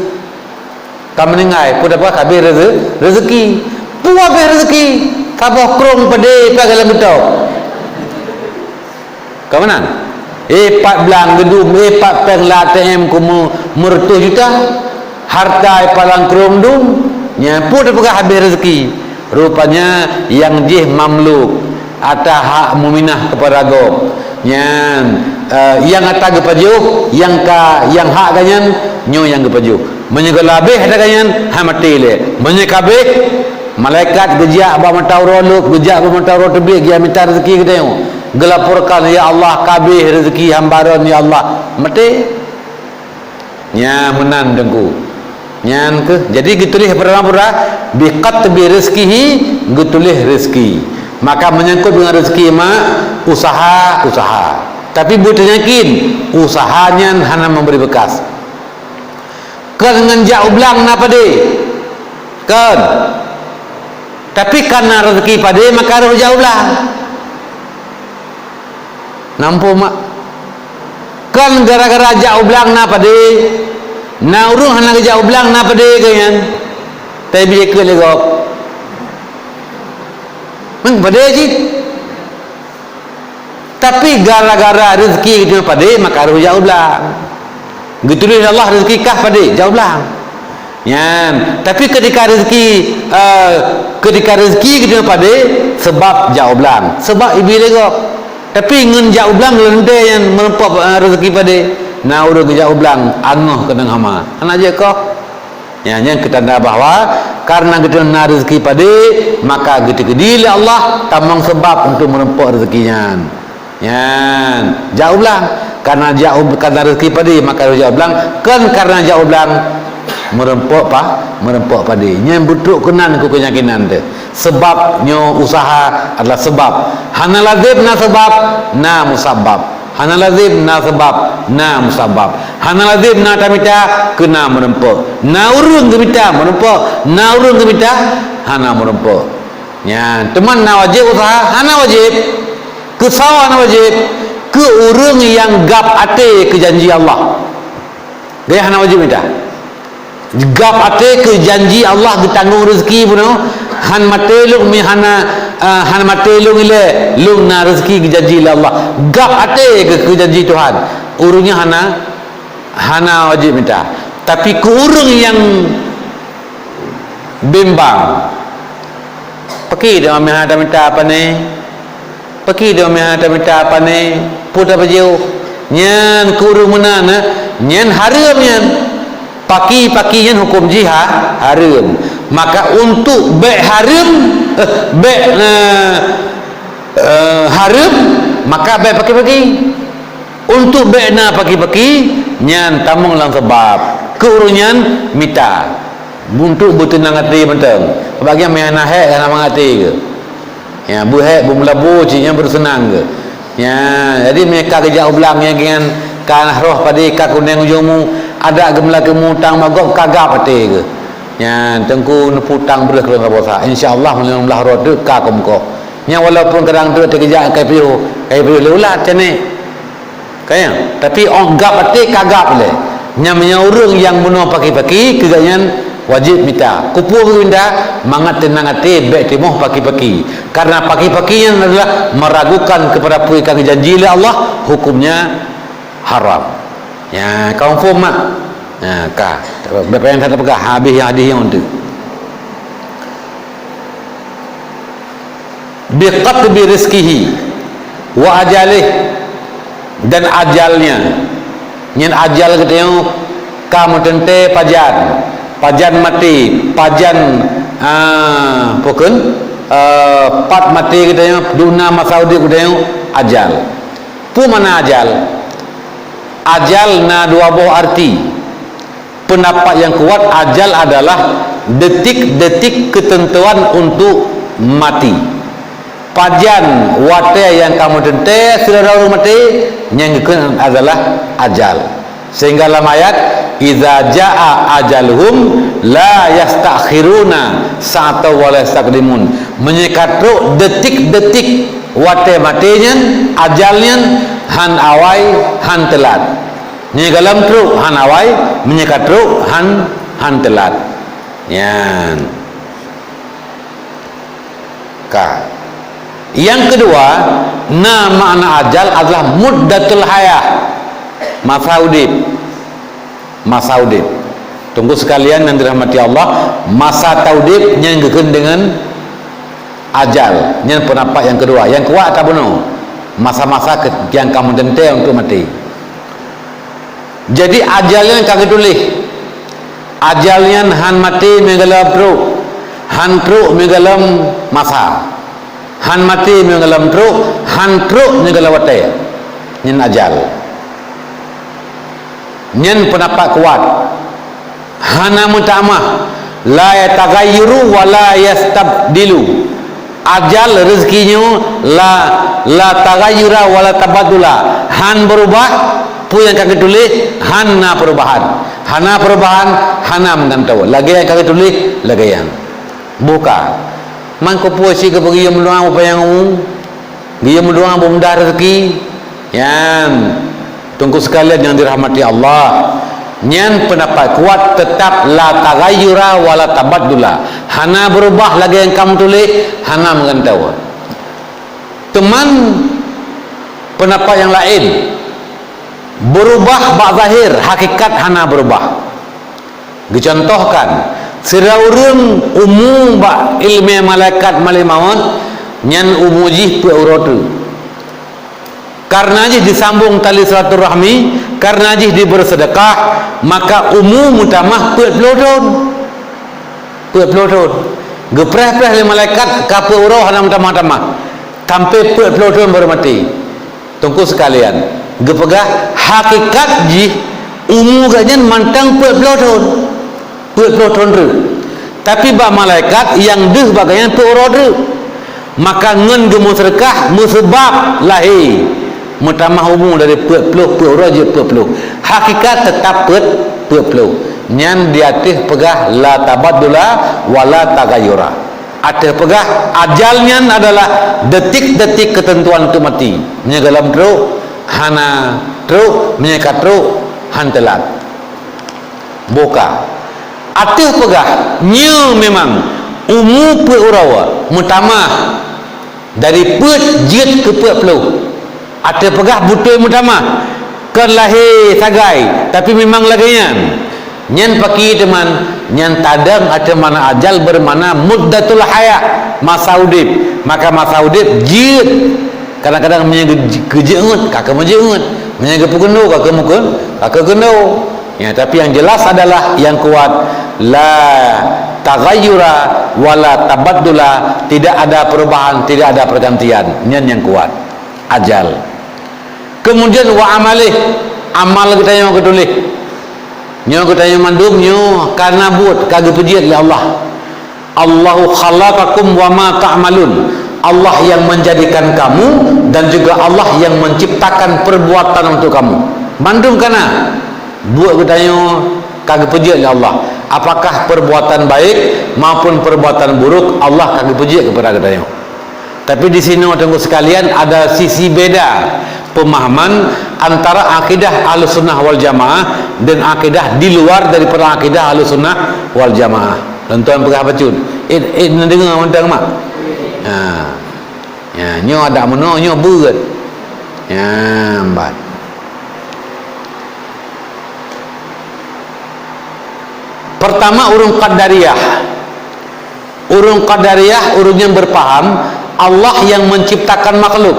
Ka meuninggai, peue teupeugah ka habéh reze-, rezeki. Peue habéh rezeki? Saboh krueng padé pat lam geutôb. Ka meunan? Eh, pat blang geudum, eh, pat péng lam A T M ku meu-, meureutoh juta. Harta i pat lam krueng dum. Nyan peue teupeugah habéh rezeki. Rupanya nyang jih mamluk, ata hak meuminah keupada gob. Nyan, eh, nyang ata geupajoh, nyang ka, nyang hak geuh nyan, nyoe nyang geupajoh. Meunyoe gohlom habéh ata geuh nyan, han maté lé. Meunyoe ka habéh, malaikat geujak bak mata uroe lheueh, geujak bak mata uroe teubiet, geujak mita rezeki geutanyoe. Geulaporkan, "Ya Allah, ka habéh rezeki hamba droen, ya Allah." Maté. Nyan meunan, Teungku. Nyan keuh. Jadi geutuléh peurang-peurang, "Bi katbi rizqihi", geutuléh rezeki. Maka menyangkut dengan rezeki, mak, usaha, usaha. Tapi beuteuyakin, usaha nyan hana memberi bekas. Kon ngon jak u blang na padé. Kon. Tapi kana rezeki padé maka roh jak u blang. Nampu mak. Kon gara-gara jak u blang na padé, na ureueng hana geujak u blang na padé keu nyan. Tapi bie keu lé gob. Meng padé cit. Tapi gara-gara rezeki geutanyoe padé, maka roh jak u blang. Geutuléh lé Allah rezeki kah padé, jak u blang. Nyan, tapi ketika rezeki, eh, ketika rezeki geutanyoe padé, seubab jak u blang. Seubab Iblih lé gob. Tapi ngon jak u blang lé teuntée nyan meureumpok, eh, rezeki padé. Na ureuëng jak u blang, angoh keunong hama. Hana jeuet koh. Ya, nyan keu tanda bahwa karena geutanyoe na rezeki padé, maka geuteukeudi lé Allah tamong seubab untuk meureumpok rezeki nyan. Nyan, jak u blang. Karena jak u, karena rezeki padé, maka jak u blang. Kon karena jak u blang meureumpok pa, meureumpok padé. Nyan beutrok keunan keu keuyakinan teuh. Seubab nyoe usaha adalah seubab. Hana lazem na seubab, na musabab. Hana lazem na seubab, na musabab. Hana lazem na tamita, keu na meureumpok. Na ureuëng geumita meureumpok, na ureuëng geumita hana meureumpok. Nyan, teuma na wajéb usaha, hana wajéb. Keu soe hana wajéb? Keu ureuëng nyang gab até keu janji Allah. Dia hana wajéb mita. Gab até keu janji Allah geutanggong rezeki bunoe, han maté lôn mi hana, eh, han maté lôn ilée, lôn na rezeki geujanji lé Allah. Gab até keu, keu janji Tuhan. Ureuëng nyan hana, hana wajéb mita. Tapi keu ureuëng nyang bimbang, paki dia meuhana mita apa ni? Paki dia meuhana mita apa ni? Puta bajeuh. Nyan keu ureuëng meunan, eh? Nyan hareuem nyan. Paki-paki nyan huköm jih ha-, hareuem. Maka untuk bék hareuem, eh, bék, eh, eh, hareuem, maka bék paki-paki. Untuk bék na paki-paki, nyan tamong lam seubab. Keu ureuëng nyan mita. Untuk beuteunang até mantong. Bagi nyang meuhana hék, hana mangat até geuh. Ya, beuhék, beumeulabu, cit nyan beuseunang geuh. Ya, jadi meunyoe ka geujak u blang nyan, nyan ka roh padé ka kuneng ujong mu, adak geumeula keu mu utang bak gob ka gab até geuh. Nyan, teungku neupeu utang breuh keu lôn saboh sa. Insya Allah, meunyoe blah roh teuk ka keu mukoh. Nyan walaupun kadang teuk teukeujak kai piôh, kai piôh lé ulat, cit nyan. Ka nyan, tapi óh gab até ka gab lé. Nyan meunyoe ureuëng nyang bunoe paki-paki, keu gobnyan wajéb mita. Keupeue geuminta? Mangat teunang até bék timoh paki-paki. Karena paki-paki nyan adalah meragukan kepada peue nyang ka geujanji lé Allah, hukumnya haram. Ya, ka muphom mak? Ya, ka. Bék payah that peugah, habéh nyang hadih nyoe tu. Biqatbi rizqihi wa ajalih, dan ajalnya. Nyan ajal geutanyoe ka meuteuntée pajan, pajan maté, pajan, ah, pokon, eh, pat maté geutanyoe, duna masa udeb geutanyoe, ajal. Peue makna ajal? Ajal na dua boh arti. Pendapat nyang kuat, ajal adalah detik-detik ketentuan untuk mati. Pajan watée nyang ka meuteuntée syedara ureuëng maté, nyang geukheun adalah ajal. Sehingga lam ayat, "Idza jaa ajaluhum la yastakhiruna sa'atan wa la yastaqdimun." Meunyoe ka trok detik-detik watée maté nyan, ajal nyan, hán awai, hán teulat. Meunyoe gohlom trok, hán awai, meunyoe ka trok, hán, hán teulat. Nyan. Ka. Nyang keudua, na makna ajal adalah muddatul hayah, masa udeb. Masa udeb. Teungku sekalian nyang dirahmati Allah, masa taudeb nyan geukheun deungon ajal. Nyan pendapat nyang keudua. Nyang kuat ata bunoe. Masa-masa ke-, nyang ka meuteuntée untuk maté. Jadi, ajal nyan ka geutuléh. Ajal nyan hán maté meunyoe gohlom trok, hán trok meunyoe gohlom masa. Hán maté meunyoe gohlom trok, hán trok meunyoe gohlom watée. Nyan ajal. Nyan pendapat kuat. Hana meutamah. La yataghayyuru wa la yastabdilu. Ajal, rezeki nyoe, la, la taghayyura wa la tabaddula. Hán beurubah, peue nyang ka geutuléh, hana perubahan. Hana perubahan, hana meugantoe. Lagée nyang ka geutuléh, lagée nyan. Buka. Man keupeue cit keupeue geuyue meudoá bak panyang umu? Geuyue meudoá bak mudah rezeki? Nyan. Teungku sekalian nyang dirahmati Allah, nyan pendapat kuat, teutap la taghayyura wa la tabaddula. Hana beurubah lagée nyang ka meutuléh, hana meugantoe. Teuma Peundapat nyang laén, beurubah bak zahir, hakikat hana beurubah. Geucontohkan, sidroe ureuëng umu bak iéleumé malaikat malée mawöt, nyan umu jih peuet uroe teuk. Kareuna jih disambong tali silaturahmi, kareuna jih dibri seudeukah, maka umu meutamah peuet ploh thon. Peuet ploh thon. Geupreh-preh lé malaikat ka peuet uroe hana meutamah-tamah. Sampoe peuet ploh thon barô maté. Teungku sekalian, geupeugah hakikat jih umu geuhnyan mantong peuet ploh thon. Peuet ploh thon treuk. Tapi bak malaikat nyang deuh bak geuhnyan peuet uroe treuk. Maka ngon geumeuseudeukah meuseubab lahé meutamah umu dari peuet ploh, peuet uroe jeuet peuet ploh. Hakikat teutap peuet, peuet ploh. Nyan di ateueh peugah la tabaddula wa la taghayyura. Ateueh peugah ajal nyan adalah detik-detik keuteuntuan keu maté. Meunyoe gohlom trok, hana trok, meunyoe ka trok, han teulat. Boh ka. Ateueh peugah, nyoe memang umu peuet uroe meutamah dari peuet jeuet keu peuet ploh. Ateueh peugah beutôi meutamah, kon lahé sagai, tapi memang lagée nyan. Nyan pakri teuma, nyan tadong ateueh makna ajal beumakna muddatul hayah, masa udeb. Maka masa udeb jeuet. Kadang-kadang meunyoe geu-, geujeuet, ka keumeujeuet. Meunyoe geupeukeundo, ka keumeukeun-, ka keukeundo. Ya, tapi yang jelas adalah yang kuat, la taghayyura wa la tabaddula, tidak ada perubahan, tidak ada pergantian. Nyan yang kuat. Ajal. Kemudian wa amalih, amal geutanyoe geutuléh. Nyoe geutanyoe mandum nyoe ka na buet ka geupeujeuet lé Allah. Allahu khalaqakum wa ma ta'malun. Allah yang menjadikan kamu dan juga Allah yang menciptakan perbuatan untuk kamu. Mandum ka na. Buet geutanyoe ka geupeujeuet lé Allah. Apakah perbuatan baik maupun perbuatan buruk, Allah ka geupeujeuet kepada geutanyoe. Tapi di sinoe, teungku sekalian, ada sisi beda pemahaman antara akidah Ahlussunnah wal Jamaah dan akidah di luar daripada akidah Ahlussunnah wal Jamaah. Lôn tuan peugah bacut. Eh, eh, neudeungoe mantong mak? Ha. Ya, nyoe adak meunoe, nyoe beuet. Ya, empat. Pertama, ureuëng Qadariyah. Ureuëng Qadariyah, ureuëng yang berpaham Allah yang menciptakan makhluk.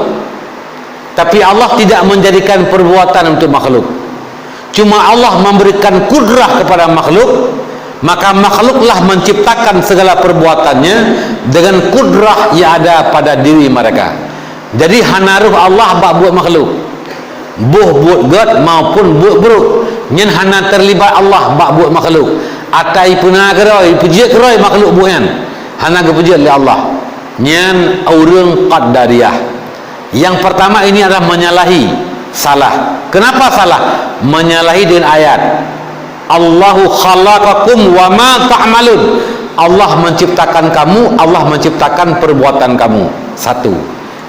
Tapi Allah tidak menjadikan perbuatan untuk makhluk. Cuma Allah memberikan kudrah kepada makhluk, maka makhluklah menciptakan segala perbuatannya dengan kudrah yang ada pada diri mereka. Jadi, hana roh Allah bak buet makhluk. Boh buet gét maupun buet brok, nyan hana terlibat Allah bak buet makhluk. Ata ipeuna keudroe, ipeujeuet keudroe makhluk buet nyan. Hana geupeujeuet lé Allah. Nyan ureuëng Qadariyah. Yang pertama ini adalah menyalahi, salah. Kenapa salah? Menyalahi dengan ayat. "Allahu khalaqakum wa ma ta'malun." Allah menciptakan kamu, Allah menciptakan perbuatan kamu. Satu.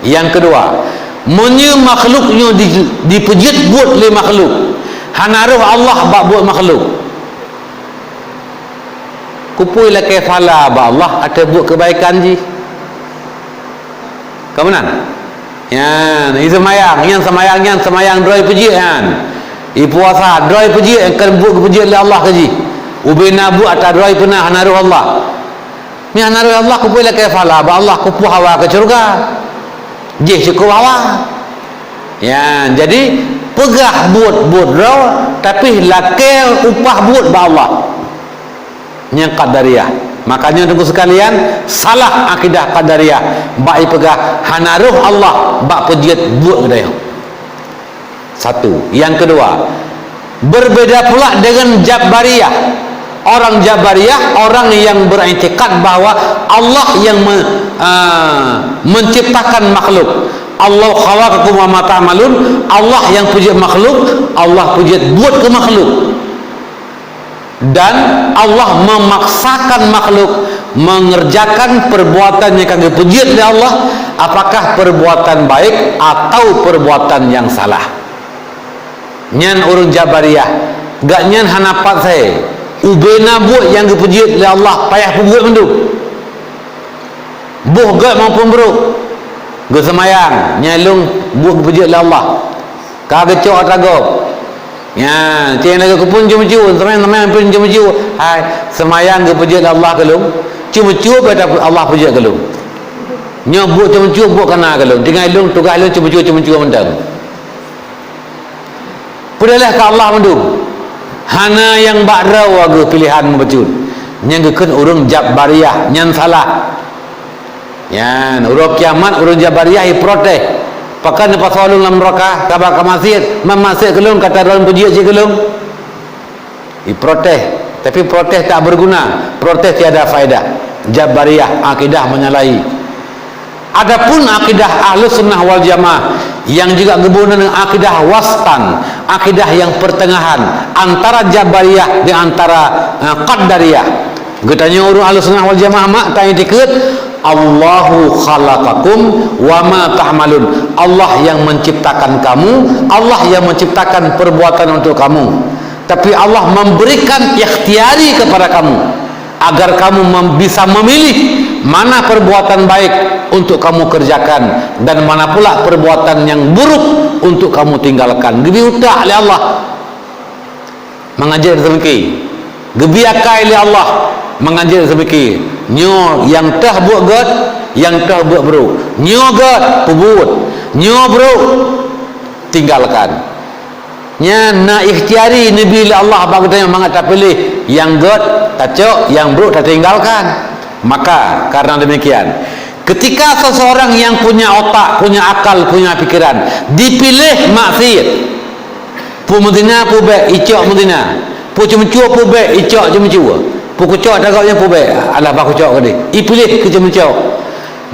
Yang kedua, meunyoe makhluk nyoe di-, dipeujeuet buet lé makhluk, hana roh Allah bak buet makhluk. Kupui lakée phala bak Allah ateueh buet keubaikan jih. Ka meunan? Nyan, i seumayang, nyan seumayang, nyan seumayang droe peujeuet nyan. I puasa droe peujeuet, nyang keu buet geupeujeuet lé Allah keu jih. Ubena buet ata droe peuna hana roh Allah. Nyan hana roh Allah, kupui lakée phala bak Allah, kupui hawa keu syeuruga. Jih syukur hawa. Ya, jadi peugah buet-buet droe, tapi lakée upah buet bak Allah. Nyang Qadariyah. Makanya, teungku sekalian, salah akidah Qadariyah. Bak ipeugah hana roh Allah bak peujeuet buet geutanyoe. Satu. Yang kedua, berbeda pula dengan Jabariyah. Orang Jabariyah, orang yang beriktikad bahwa Allah yang me-, ah, menciptakan makhluk. "Allah khalaqakum wa ma ta'malun." Allah yang peujeuet makhluk, Allah peujeuet buet keu makhluk. Dan Allah memaksakan makhluk mengerjakan perbuatan nyang ka geupeujeuet lé Allah, apakah perbuatan baik atau perbuatan yang salah. Nyan ureuëng Jabariyah, gobnyan hana pat saé, ubena buet nyang geupeujeuet lé Allah payah peubuet mandum. Boh gét maupun brok. Geuseumayang, nyan lôn buet geupeujeuet lé Allah. Ka geucok atra gob. Nyan, cit lagée keupeue ceumeucue, seumayang, seumayang pih ceumeucue. Hai, seumayang geupeujeuet lé Allah keu lôn. Ceumeucue pih atra Allah peujeuet keu lôn. Nyoe buet ceumeucue buet kana keu lôn. Tinggai lôn, tugaih lôn ceumeucue, ceumeucue mantong. Peudeulah keu Allah mandum. Hana nyang bak droe geupiléhan meubacut. Nyang geukheun ureuëng Jabariyah, nyan salah. Nyan, uroe kiamat ureuëng Jabariyah iprotes. Pakon neupasoe lôn lam neuraka, sabab ka maksiet, man maksiet keu lôn, ka tadroe peujeuet cit keu lôn. Iprotes, tapi protes tak berguna, protes tiada faedah. Jabariyah, akidah menyalahi. Adapun akidah Ahlus Sunnah wal Jamaah yang juga geuboh nan akidah wastan, akidah yang pertengahan antara Jabariyah dan antara, eh, Qadariyah. Geutanyoe ureuëng Ahlus Sunnah wal Jamaah mak ta itikeuet, "Allahu khalaqakum wa ma ta'malun." Allah yang menciptakan kamu, Allah yang menciptakan perbuatan untuk kamu. Tapi Allah memberikan ikhtiari kepada kamu agar kamu mem-, bisa memilih mana perbuatan baik untuk kamu kerjakan dan mana pula perbuatan yang buruk untuk kamu tinggalkan. Geubri utak lé Allah. Mangat jeuet seumiki. Geubri akai lé Allah, mangat jeuet seumiki. Nyoe nyang teuh buet gét, nyang teuh buet brôk. Nyoe gét, peubuet. Nyoe brôk, tinggalkan. Nyan na ikhtiari neubi lé Allah bak geutanyoe mangat tapiléh nyang gét, tacok, nyang brôk, tatinggalkan. Maka, karena demikian, ketika seseorang yang punya otak, punya akal, punya pikiran, dipiléh maksiat, Peue meuzina, peue bék, icok meuzina. Peue ceumeucue, peue bék, icok ceumeucue. Peue kucok tagak nyan, peue bék, alah bah kucok keudeh. Ipiléh keu ceumeucue.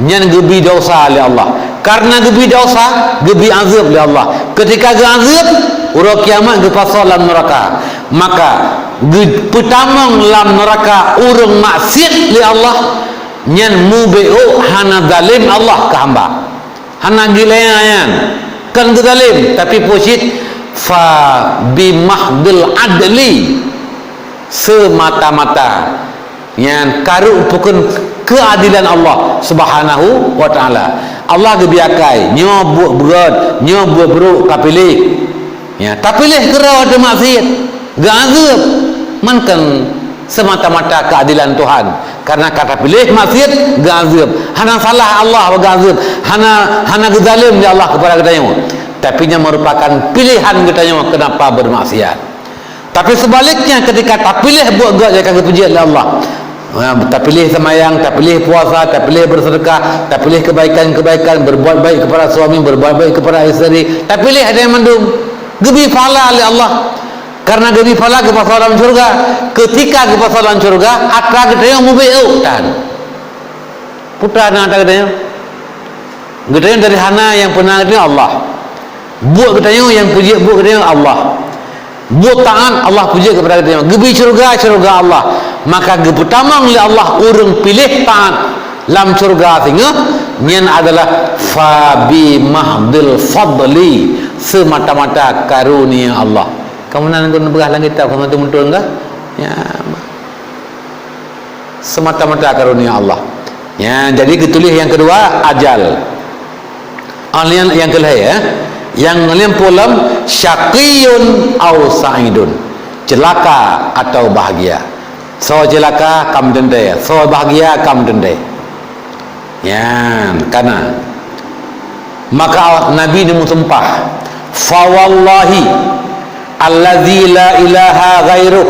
Nyan geubri desya lé Allah. Karena geubri desya, geubri azeueb lé Allah. Ketika geuazeueb, uroe kiamat geupasoe lam neuraka. Maka, geupeutamong lam neuraka ureuëng maksiat lé Allah, nyan mubeuôk hana zalim Allah keu hamba. Hana geuh lé nyan, kon geuzalim, tapi peue cit, fa bi mahdil adli, semata-mata nyan kareueng peukon keuadilan Allah Subhanahu wa Ta'ala. Allah geubri akai, nyoe buet beurot, nyoe buet brok, ka piléh. Ya, tapiléh keudroe teumaksiet, geuazeueb, meunan semata-mata keuadilan Tuhan. Karena ka tapiléh maksiet, geuazeueb. Hana salah Allah geuazeueb, hana, hana geuzalem lé Allah keupada geutanyoe. Tapi nyan meurupakan piléhan geutanyoe keunapa beumaksiet. Tapi seubaliknya, ketika tapiléh buet gét nyang ka geupeujeuet lé Allah, ha, tapiléh seumayang, tapiléh puasa, tapiléh beuseudeukah, tapiléh keubaikan-keubaikan, berbuat baik kepada suami, berbuat baik kepada isteri, tapiléh ada nyang mandum, geubri pahala lé Allah. Karena geubri pahala geupasoe lam syeuruga. Ketika geupasoe lam syeuruga, atra geutanyoe mubeuôk tan. Peue atra geutanyoe? Geutanyoe dari hana nyang peuna geutanyoe Allah. Buet geutanyoe nyang peujeuet buet geutanyoe Allah. Buet taát Allah peujeuet keupada geutanyoe. Geubri syeuruga, syeuruga Allah. Maka geupeutamong lé Allah ureuëng piléh taát lam syeuruga singoh, nyan adalah fa bi mahdil fadli, semata-mata karunia Allah. Kamu nan gun peugah lam kitab, kamu tu beutôi enggak? Ya. Semata-mata karunia Allah. Ya, jadi geutuléh nyang keudua, ajal. Ah, nyang, nyang keulhèe, ya. Nyang lhèe peuet lom, syaqiyun au sa'idun. Ceulaka atau bahagia. Soe ceulaka, ka meuteuntèe. Soe bahagia, ka meuteuntèe. Nyan, kana. Maka Nabi neumeusumpah, "Fa wallahi allazi la ilaha ghairuh,"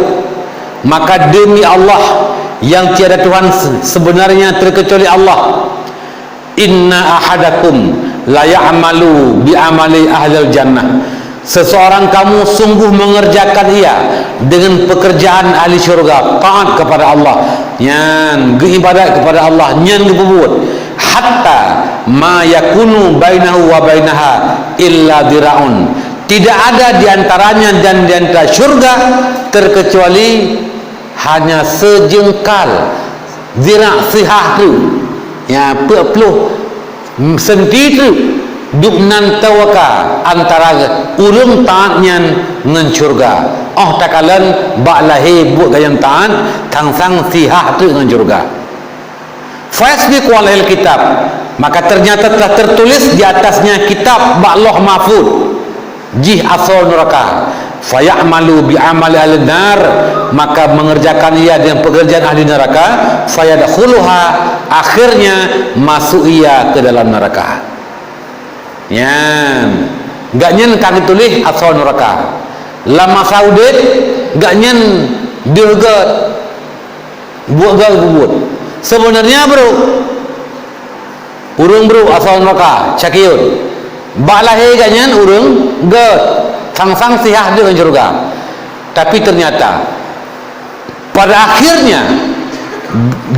maka demi Allah yang tiada Tuhan se-, sebenarnya terkecuali Allah, "inna ahadakum la ya'malu bi amali ahlil jannah," seseorang kamu sungguh mengerjakan ia dengan pekerjaan ahli syurga, taat kepada Allah, nyan geuibadat kepada Allah, nyan geupeubuet, "hatta ma yakunu bainahu wa bainaha illa dira'un," tidak ada di antaranya dan di antara syurga terkecuali hanya sejengkal, zira' sihah teuk, ya, peuet ploh senti teuk, duek nan teuwaka antara ureuëng taát nyan ngon syeuruga. Óh takalon bak lahé buet gayong taát, sang-sang sihah teuk ngon syeuruga. Fasbiqu alaihil kitab. Maka ternyata telah tertulis di atasnya kitab bak Lauh Mahfud, jih asoe nuraka. Faya'malu bi amali ahli nar, maka mengerjakan ia dengan pekerjaan ahli neraka, fayadkhuluha, akhirnya masuk ia ke dalam neraka. Nyan, gak nyan ka geutuléh asoe nuraka. Lam masa udeb, gak nyan deuh gét. Buet gét geubuet. Sebenarnya brok, ureuëng brok asoe nuraka, cakiyun. Bak lahé gak nyan ureuëng gét, sang-sang sihah deuh ngon syeuruga. Tapi ternyata, pada akhirnya,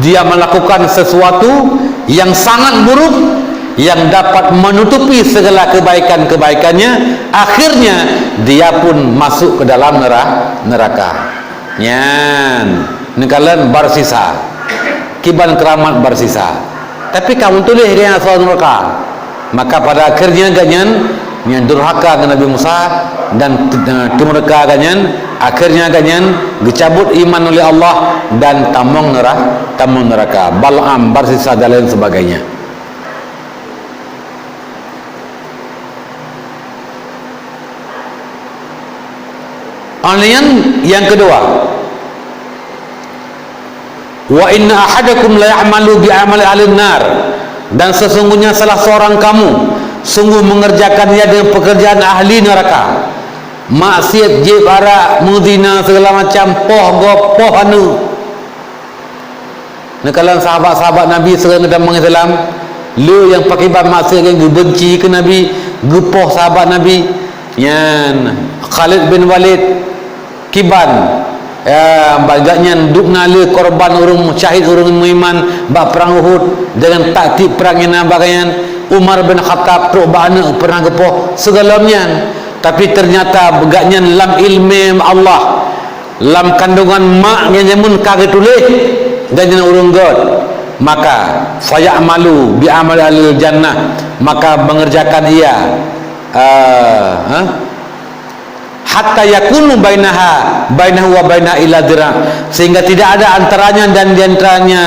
dia melakukan sesuatu yang sangat buruk, yang dapat menutupi segala kebaikan-kebaikannya, akhirnya dia pun masuk ke dalam nera-, neraka. Nyan, neukalon Barsisa. Kiban keuramat Barsisa. Tapi ka meutuléh gobnyan asoe nuraka. Maka pada akhirnya gobnyan, nyan durhaka keu Nabi Musa dan, eh, teumeureuka gobnyan, akhirnya gobnyan geucabut iman oleh Allah dan tamong neura-, tamong neuraka. Bal'am, Barsisa dan lain sebagainya. Kemudian yang kedua, "Wa inna ahadakum la ya'malu bi amali ahlin nar," dan sesungguhnya salah seorang kamu sungguh mengerjakan ia dengan pekerjaan ahli neraka. Maksiat, jieb, arak, meuzina, segala macam, poh gob, poh aneuk. Neukalon sahabat-sahabat Nabi seureueng geutamong Islam, le nyang pakriban maksiat nyan geubenci keu Nabi, geupoh sahabat Nabi, nyan Khalid bin Walid, kiban, ya, bak gobnyan dubna le korban ureuëng syahid, ureuëng meuiman bak prang Uhud, dengan taktik prang nyang na bak gobnyan, Umar bin Khattab trok bak aneuk pernah geupoh, sigohlom nyan. Tapi ternyata gobnyan lam ileumé Allah, lam kandungan mak nyang jameun ka geutuléh, gobnyan ureuëng gét, maka faya'malu bi amali ahlil jannah, maka mengerjakan ia, eh, ha? Hatta yakunu bainaha, bainahu wa bainaha illa dzira', sehingga tidak ada antaranya dan di antaranya,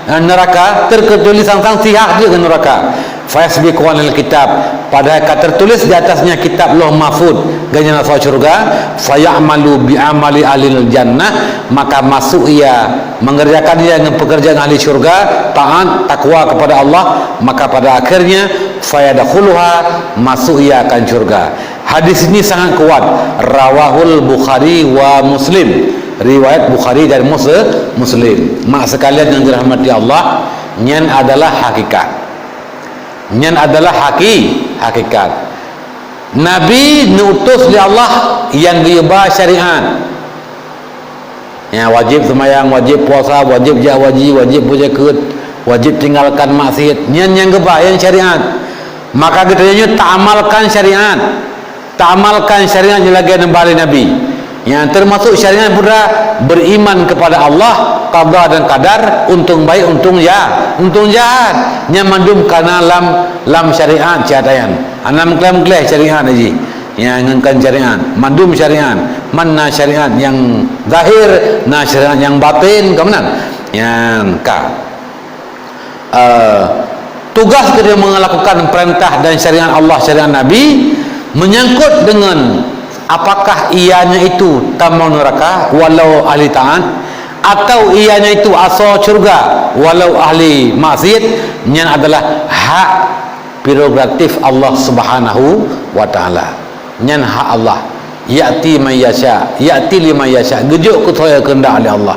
eh, neraka, terkecuali sang-sang sihah deuh ngon neraka. Fayasbiqu anil kitab, padahal ka tertulis di atasnya kitab Lauh Mahfud, gobnyan asoe syeuruga, faya'malu bi amali ahlil jannah, maka masuk ia, mengerjakan ia dengan pekerjaan ahli syurga, taat, takwa kepada Allah, maka pada akhirnya, fayadkhuluha, masuk ia akan syurga. Hadis ini sangat kuat, rawahul Bukhari wa Muslim, riwayat Bukhari dan Mus-, Muslim. Mak sekalian yang dirahmati Allah, nyan adalah hakikat. Nyan adalah haki-, hakikat. Nabi neutus lé Allah nyang geuyue ba syariat. Ya, wajéb seumayang, wajéb puasa, wajéb jak haji, wajéb beuzakeuet, wajéb tinggalkan maksiat. Nyan nyang geuba, nyan syariat. Maka geutanyoe nyoe taamalkan syariat. Taamalkan syariat nyang lagée neuba lé Nabi. Nyang teumasok syariat peue? Beriman kepada Allah, qada dan qadar, untông baik, untông ja-, untông jahat. Nyan mandum kana lam, lam syariat, syariat nyan. Hana meukleh-meukleh syariat jih. Nyang ngon kan syariat, mandum syariat. Man na syariat nyang zahir, na syariat nyang batin, ka meunan? Nyan ka. Eh, tugas kita melakukan perintah dan syariat Allah, syariat Nabi, menyangkut dengan apakah ianya itu tamong neraka walau ahli taat, atau ianya itu asoe syurga walau ahli maksiat, nyan adalah hak prerogatif Allah Subhanahu wa Taala. Nyan hak Allah. Ya'ti man yasha, ya'ti liman yasha. Geujok keu soe nyang keuheundak lé Allah.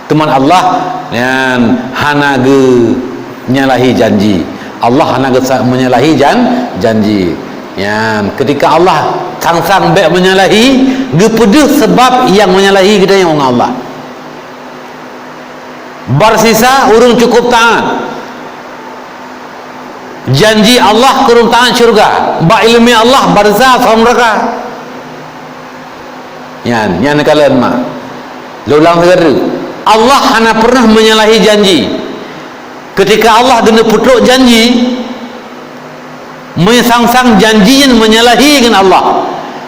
Teuma Allah nyan hana geunyalahi janji. Allah hana geusa-, menyalahi jan-, janji. Nyan, ketika Allah sang-sang bék menyalahi, geupeudeuh sabab nyang menyalahi geutanyoe ngon Allah. Barsisa ureuëng cukup taat. Janji Allah keu ureuëng taat syurga. Bak ileumé Allah, barsisa asoe nuraka. Nyan, nyan neukalon mak. Lôn ulang sigoe teuk. Allah hana pernah menyalahi janji. Ketika Allah geuneuk peutrok janji, meusang-sang janji nyan menyalahi ngon Allah,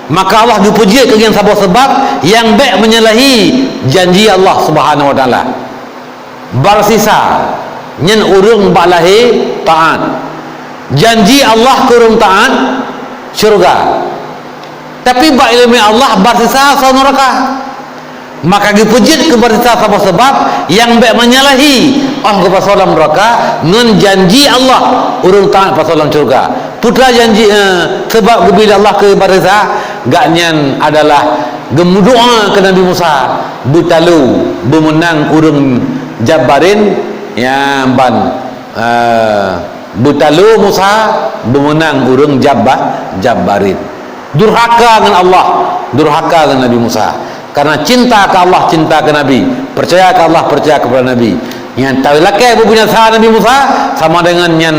maka Allah geupeujeuet keu gobnyan saboh sabab nyang bék menyalahi janji Allah Subhanahu wa Taala. Barsisa, nyan ureuëng bak lahé taát. Janji Allah keu ureuëng taát syurga. Tapi bak iéleumé Allah bak sisa asoe nuraka. Maka geupeujeuet keu bak sisa saboh sabab nyang bék menyalahi óh geupasoe lam nuraka ngon janji Allah ureuëng taát pasoe lam syurga. Peue teuma janji, eh, sabab geubri lé Allah keu bak sisa, gobnyan adalah geumeudoá keu Nabi Musa, beutalo beumeunang ureuëng Jabbarin, ya, ban, eh, beutalo Musa beumeunang ureuëng Jabba-, Jabbarin. Durhaka ngon Allah, durhaka ngon Nabi Musa. Karena cinta keu Allah, cinta keu Nabi, percaya keu Allah, percaya kepada Nabi. Nyang talakée beubinasa Nabi Musa sama dengan nyan,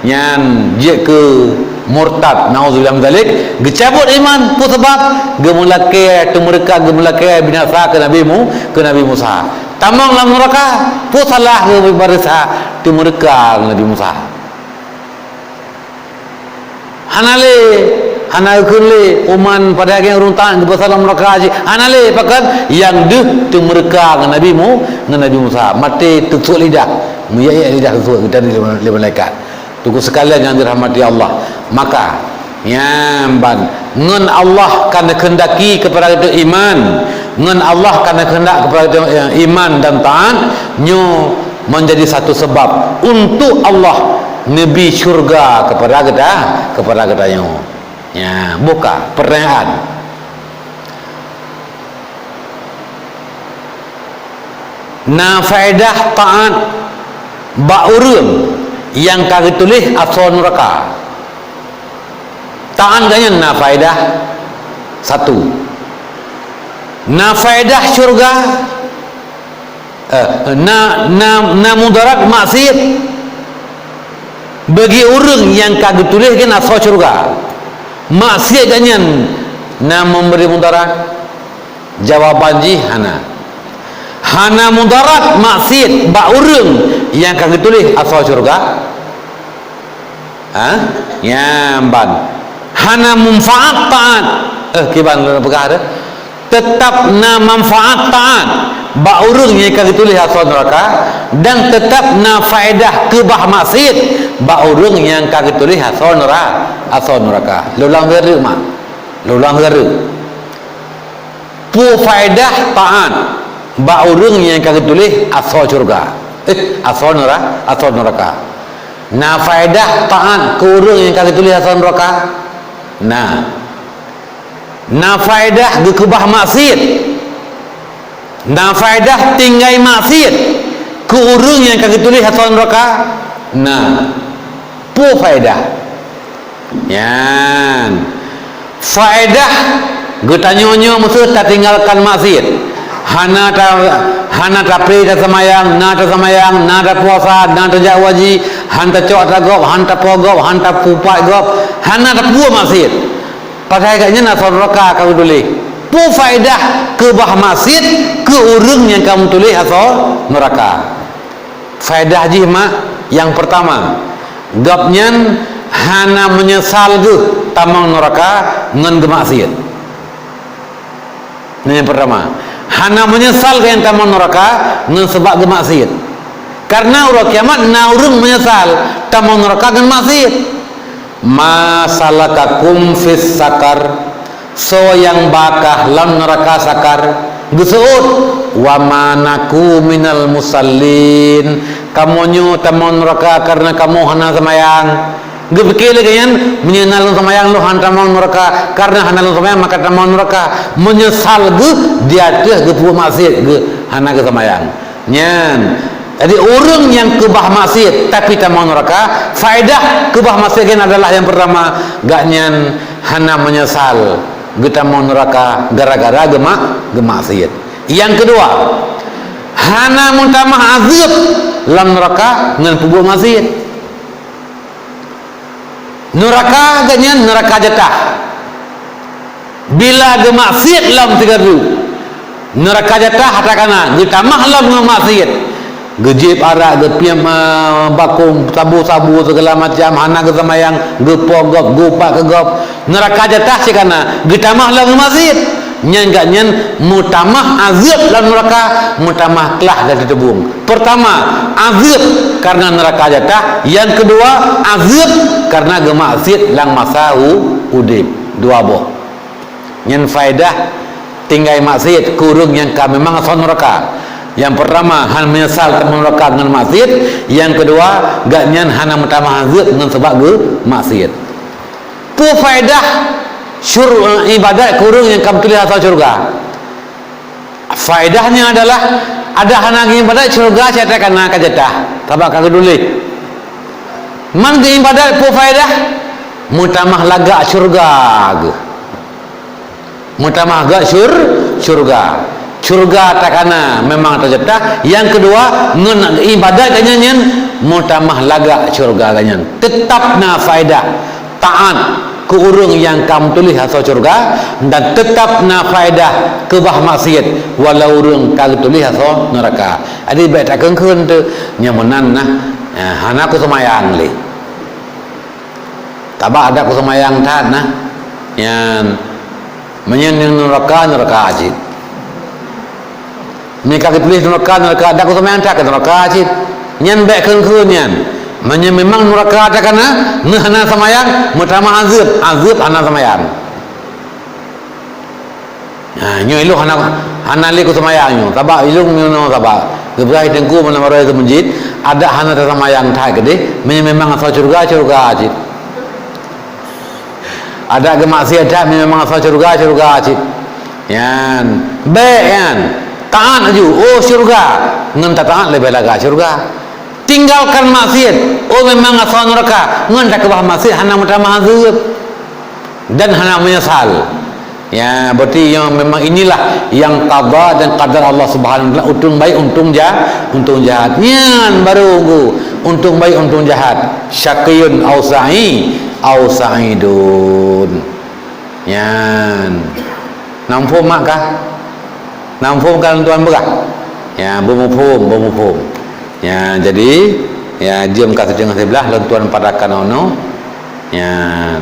nyan jeuet keu murtad, naudzubillah min dzalik, geucabut iman, peue sabab? Geumeulakée, teumeureuka, geumeulakée binasa keu Nabi Mu-, keu Nabi Musa. Tamong lam nuraka, peue salah geubarisa teumeureuka Nabi Musa. Hana lé, hana geukheun lé, uman padahai ureuëng taát geupasoe lam nuraka jih. Hana lé, pakon? Nyang deuh teumeureuka ngon Nabi Mu-, ngon Nabi Musa. Maté teusuk lidah, meuyek-yek lidah teusuk, geutanyong lé malaikat. Teungku sekalian nyang dirahmati Allah, maka nyan ban ngon Allah ka neukheundaki keupada geutanyoe iman, ngon Allah ka neukheundak keupada geutanyoe iman dan taát, nyoe menjadi satu sebab untuk Allah neubi syurga keupada geuta-, keupada geutanyoe. Ya, buka pertanyaan. Na faedah taát bak ureuëng nyang ka geutuléh asoe nuraka. Taát gobnyan na faedah satu. Na faedah syurga, eh, na, na, na mudarat maksiat bagi ureuëng nyang ka geutuléh keu asoe syurga. Maksiat gobnyan na memberi mudarat. Jawaban jih hana. Hana mudarat maksiat bak ureuëng nyang ka geutuléh asoe syurga. Ha? Nyan ban. Hana manfaat taát. Eh, kiban lôn peugah tu. Teutap na manfaat taát bak ureuëng nyang ka geutuléh asoe nuraka dan teutap na faedah keubah maksiat bak ureuëng nyang ka geutuléh asoe nura-, asoe nuraka. Lôn ulang lheueh mak. Lôn ulang lheueh. Peue faedah taát bak ureuëng nyang ka geutuléh asoe syurga? Eh, asoe nura-, asoe nuraka. Na faedah taát keu ureuëng nyang ka geutuléh asoe nuraka? Na. Na faedah geukeubah maksiat? Na faedah tinggai maksiat keu ureuëng nyang ka geutuléh asoe nuraka? Na. Peue faedah? Nyan. Faedah geutanyoe nyoe meuseuh tatinggalkan maksiat. Hana ta-, hana tapré taseumayang, na taseumayang, na tapuasa, na tajak haji, han tacok atra gob, han tapo gob, han tapupat gob, hana tapubuet maksiat. Padahai gobnyan asoe nuraka ka geutuléh. Peue faedah keubah maksiat keu ureuëng nyang ka meutuléh asoe nuraka? Faedah jih mak, nyang peurtama, gobnyan hana meunyeusal geuh tamong nuraka ngon geumaksiat. Nyan nyang peurtama, hana meunyeusal gobnyan tamong nuraka ngon sabab geumaksiat. Karena uroe kiamat na ureuëng meunyeusal tamong nuraka ngon maksiat. "Ma salakakum fis saqar?" Soe nyang ba kah lam nuraka Saqar? Geuseuôt, "Wa ma naku minal musallin." Kamoe nyoe tamong nuraka kareuna kamoe hana seumayang. Geupike lagée nyan, meunyoe na lôn seumayang lôn hana tamong nuraka, kareuna hana lôn seumayang maka tamong nuraka. Meunyeusal geuh di ateueh geupeubuet maksiet geuh hana geuseumayang. Nyan. Jadi, ureuëng nyang keubah maksiet tapi tamong nuraka, faedah keubah maksiet nyan adalah nyang peurtama, gobnyan hana meunyeusal geutamong nuraka gara-gara geuma-, geumaksiet. Nyang keudua, hana meutamah azeueb lam nuraka ngon peubuet maksiet. Nuraka geuh nyan nuraka jatah. Bila geumaksiet lom sigoe teuk, nuraka jatah atra kana, geutamah lom ngon maksiet. Geujieb arak, geupiep, eh, bakong, sabu-sabu, segala macam, hana geuseumayang, geupo gob, geupat keu gob. Nuraka jatah cit kana, geutamah lom ngon maksiet. Nyan gobnyan meutamah azeueb lam neuraka, meutamah klah dan teuteubueng. Peurtama, azeueb kareuna neuraka jatah, nyang keudua, azeueb kareuna geumaksiet lam masa u-, udeb. Dua boh. Nyan faedah tinggai maksiet keu ureuëng nyang ka memang asoe neuraka. Nyang peurtama, hana meunyeusal teuma neuraka ngon maksiet. Nyang keudua, gobnyan hana meutamah azeueb ngon sabab geumaksiet. Peue faedah syur-, ibadat keu ureuëng nyang ka meutuléh asoe syeuruga? Faedahnya adalah, adak hana geuibadat syeuruga, syedara ka na ka jatah, sabab ka geutuléh. Man geuibadat peue faedah? Meutamah lagak syeuruga geuh. Meutamah lagak syur-, syeuruga. Syeuruga takana memang tajatah. Nyang keudua, ngon ibadat gobnyan nyan meutamah lagak syeuruga gobnyan. Teutap na faedah taát keu ureuëng nyang ka meutuléh asoe syeuruga, dan teutap na faedah keubah maksiet walau ureuëng ka geutuléh asoe neuraka. Jadi bék takheun-kheun teuh, nyang meunan nah, eh, hana kuseumayang lé. Tabak adak kuseumayang that nah. Nyan, meunyoe neuraka, neuraka cit. Meunyoe ka geutuléh neuraka, neuraka, adak kuseumayang that keu neuraka cit. Nyan bék kheun-kheun nyan. Meunyoe memang neuraka takana, neuh hana seumayang, meutamah azeueb, azeueb hana seumayang. Ha, nyoe ilôn hana, hana lé kuseumayang nyoe. Sabab ilôn nyoe, sabab geupeugah teungku malam baroe teuh meujid, adak hana taseumayang that keudeh, meunyoe memang asoe syeuruga, syeuruga cit. Adak geumaksiet that, meunyoe memang asoe syeuruga, syeuruga cit. Nyan, bék nyan. Taát laju, oh syeuruga. Ngon tataát leubeh lagak syeuruga. Tinggalkan maksiet, oh memang asoe neuraka. Ngon takeubah maksiet hana meutamah azeueb dan hana meunyeusal. Ya, berarti nyang memang inilah nyang qada dan qadar Allah Subhanahu wa Taala, untông baik, untông ja-, untông jahat. Nyan baru untung baik, untông jahat. Syaqiyyun au sa'i-, au sa'idun. Nyan. Na muphom mak kah? Na muphom ka lôn tuan peugah? Ya, beumuphom, beumuphom. Ya, jadi, ya, jeuem ka siteungoh siblaih lôn tuan padakan unoe. Nyan.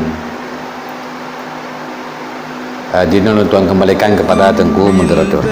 Ah, jinoe lôn tuan kembalikan kepada Teungku Moderator.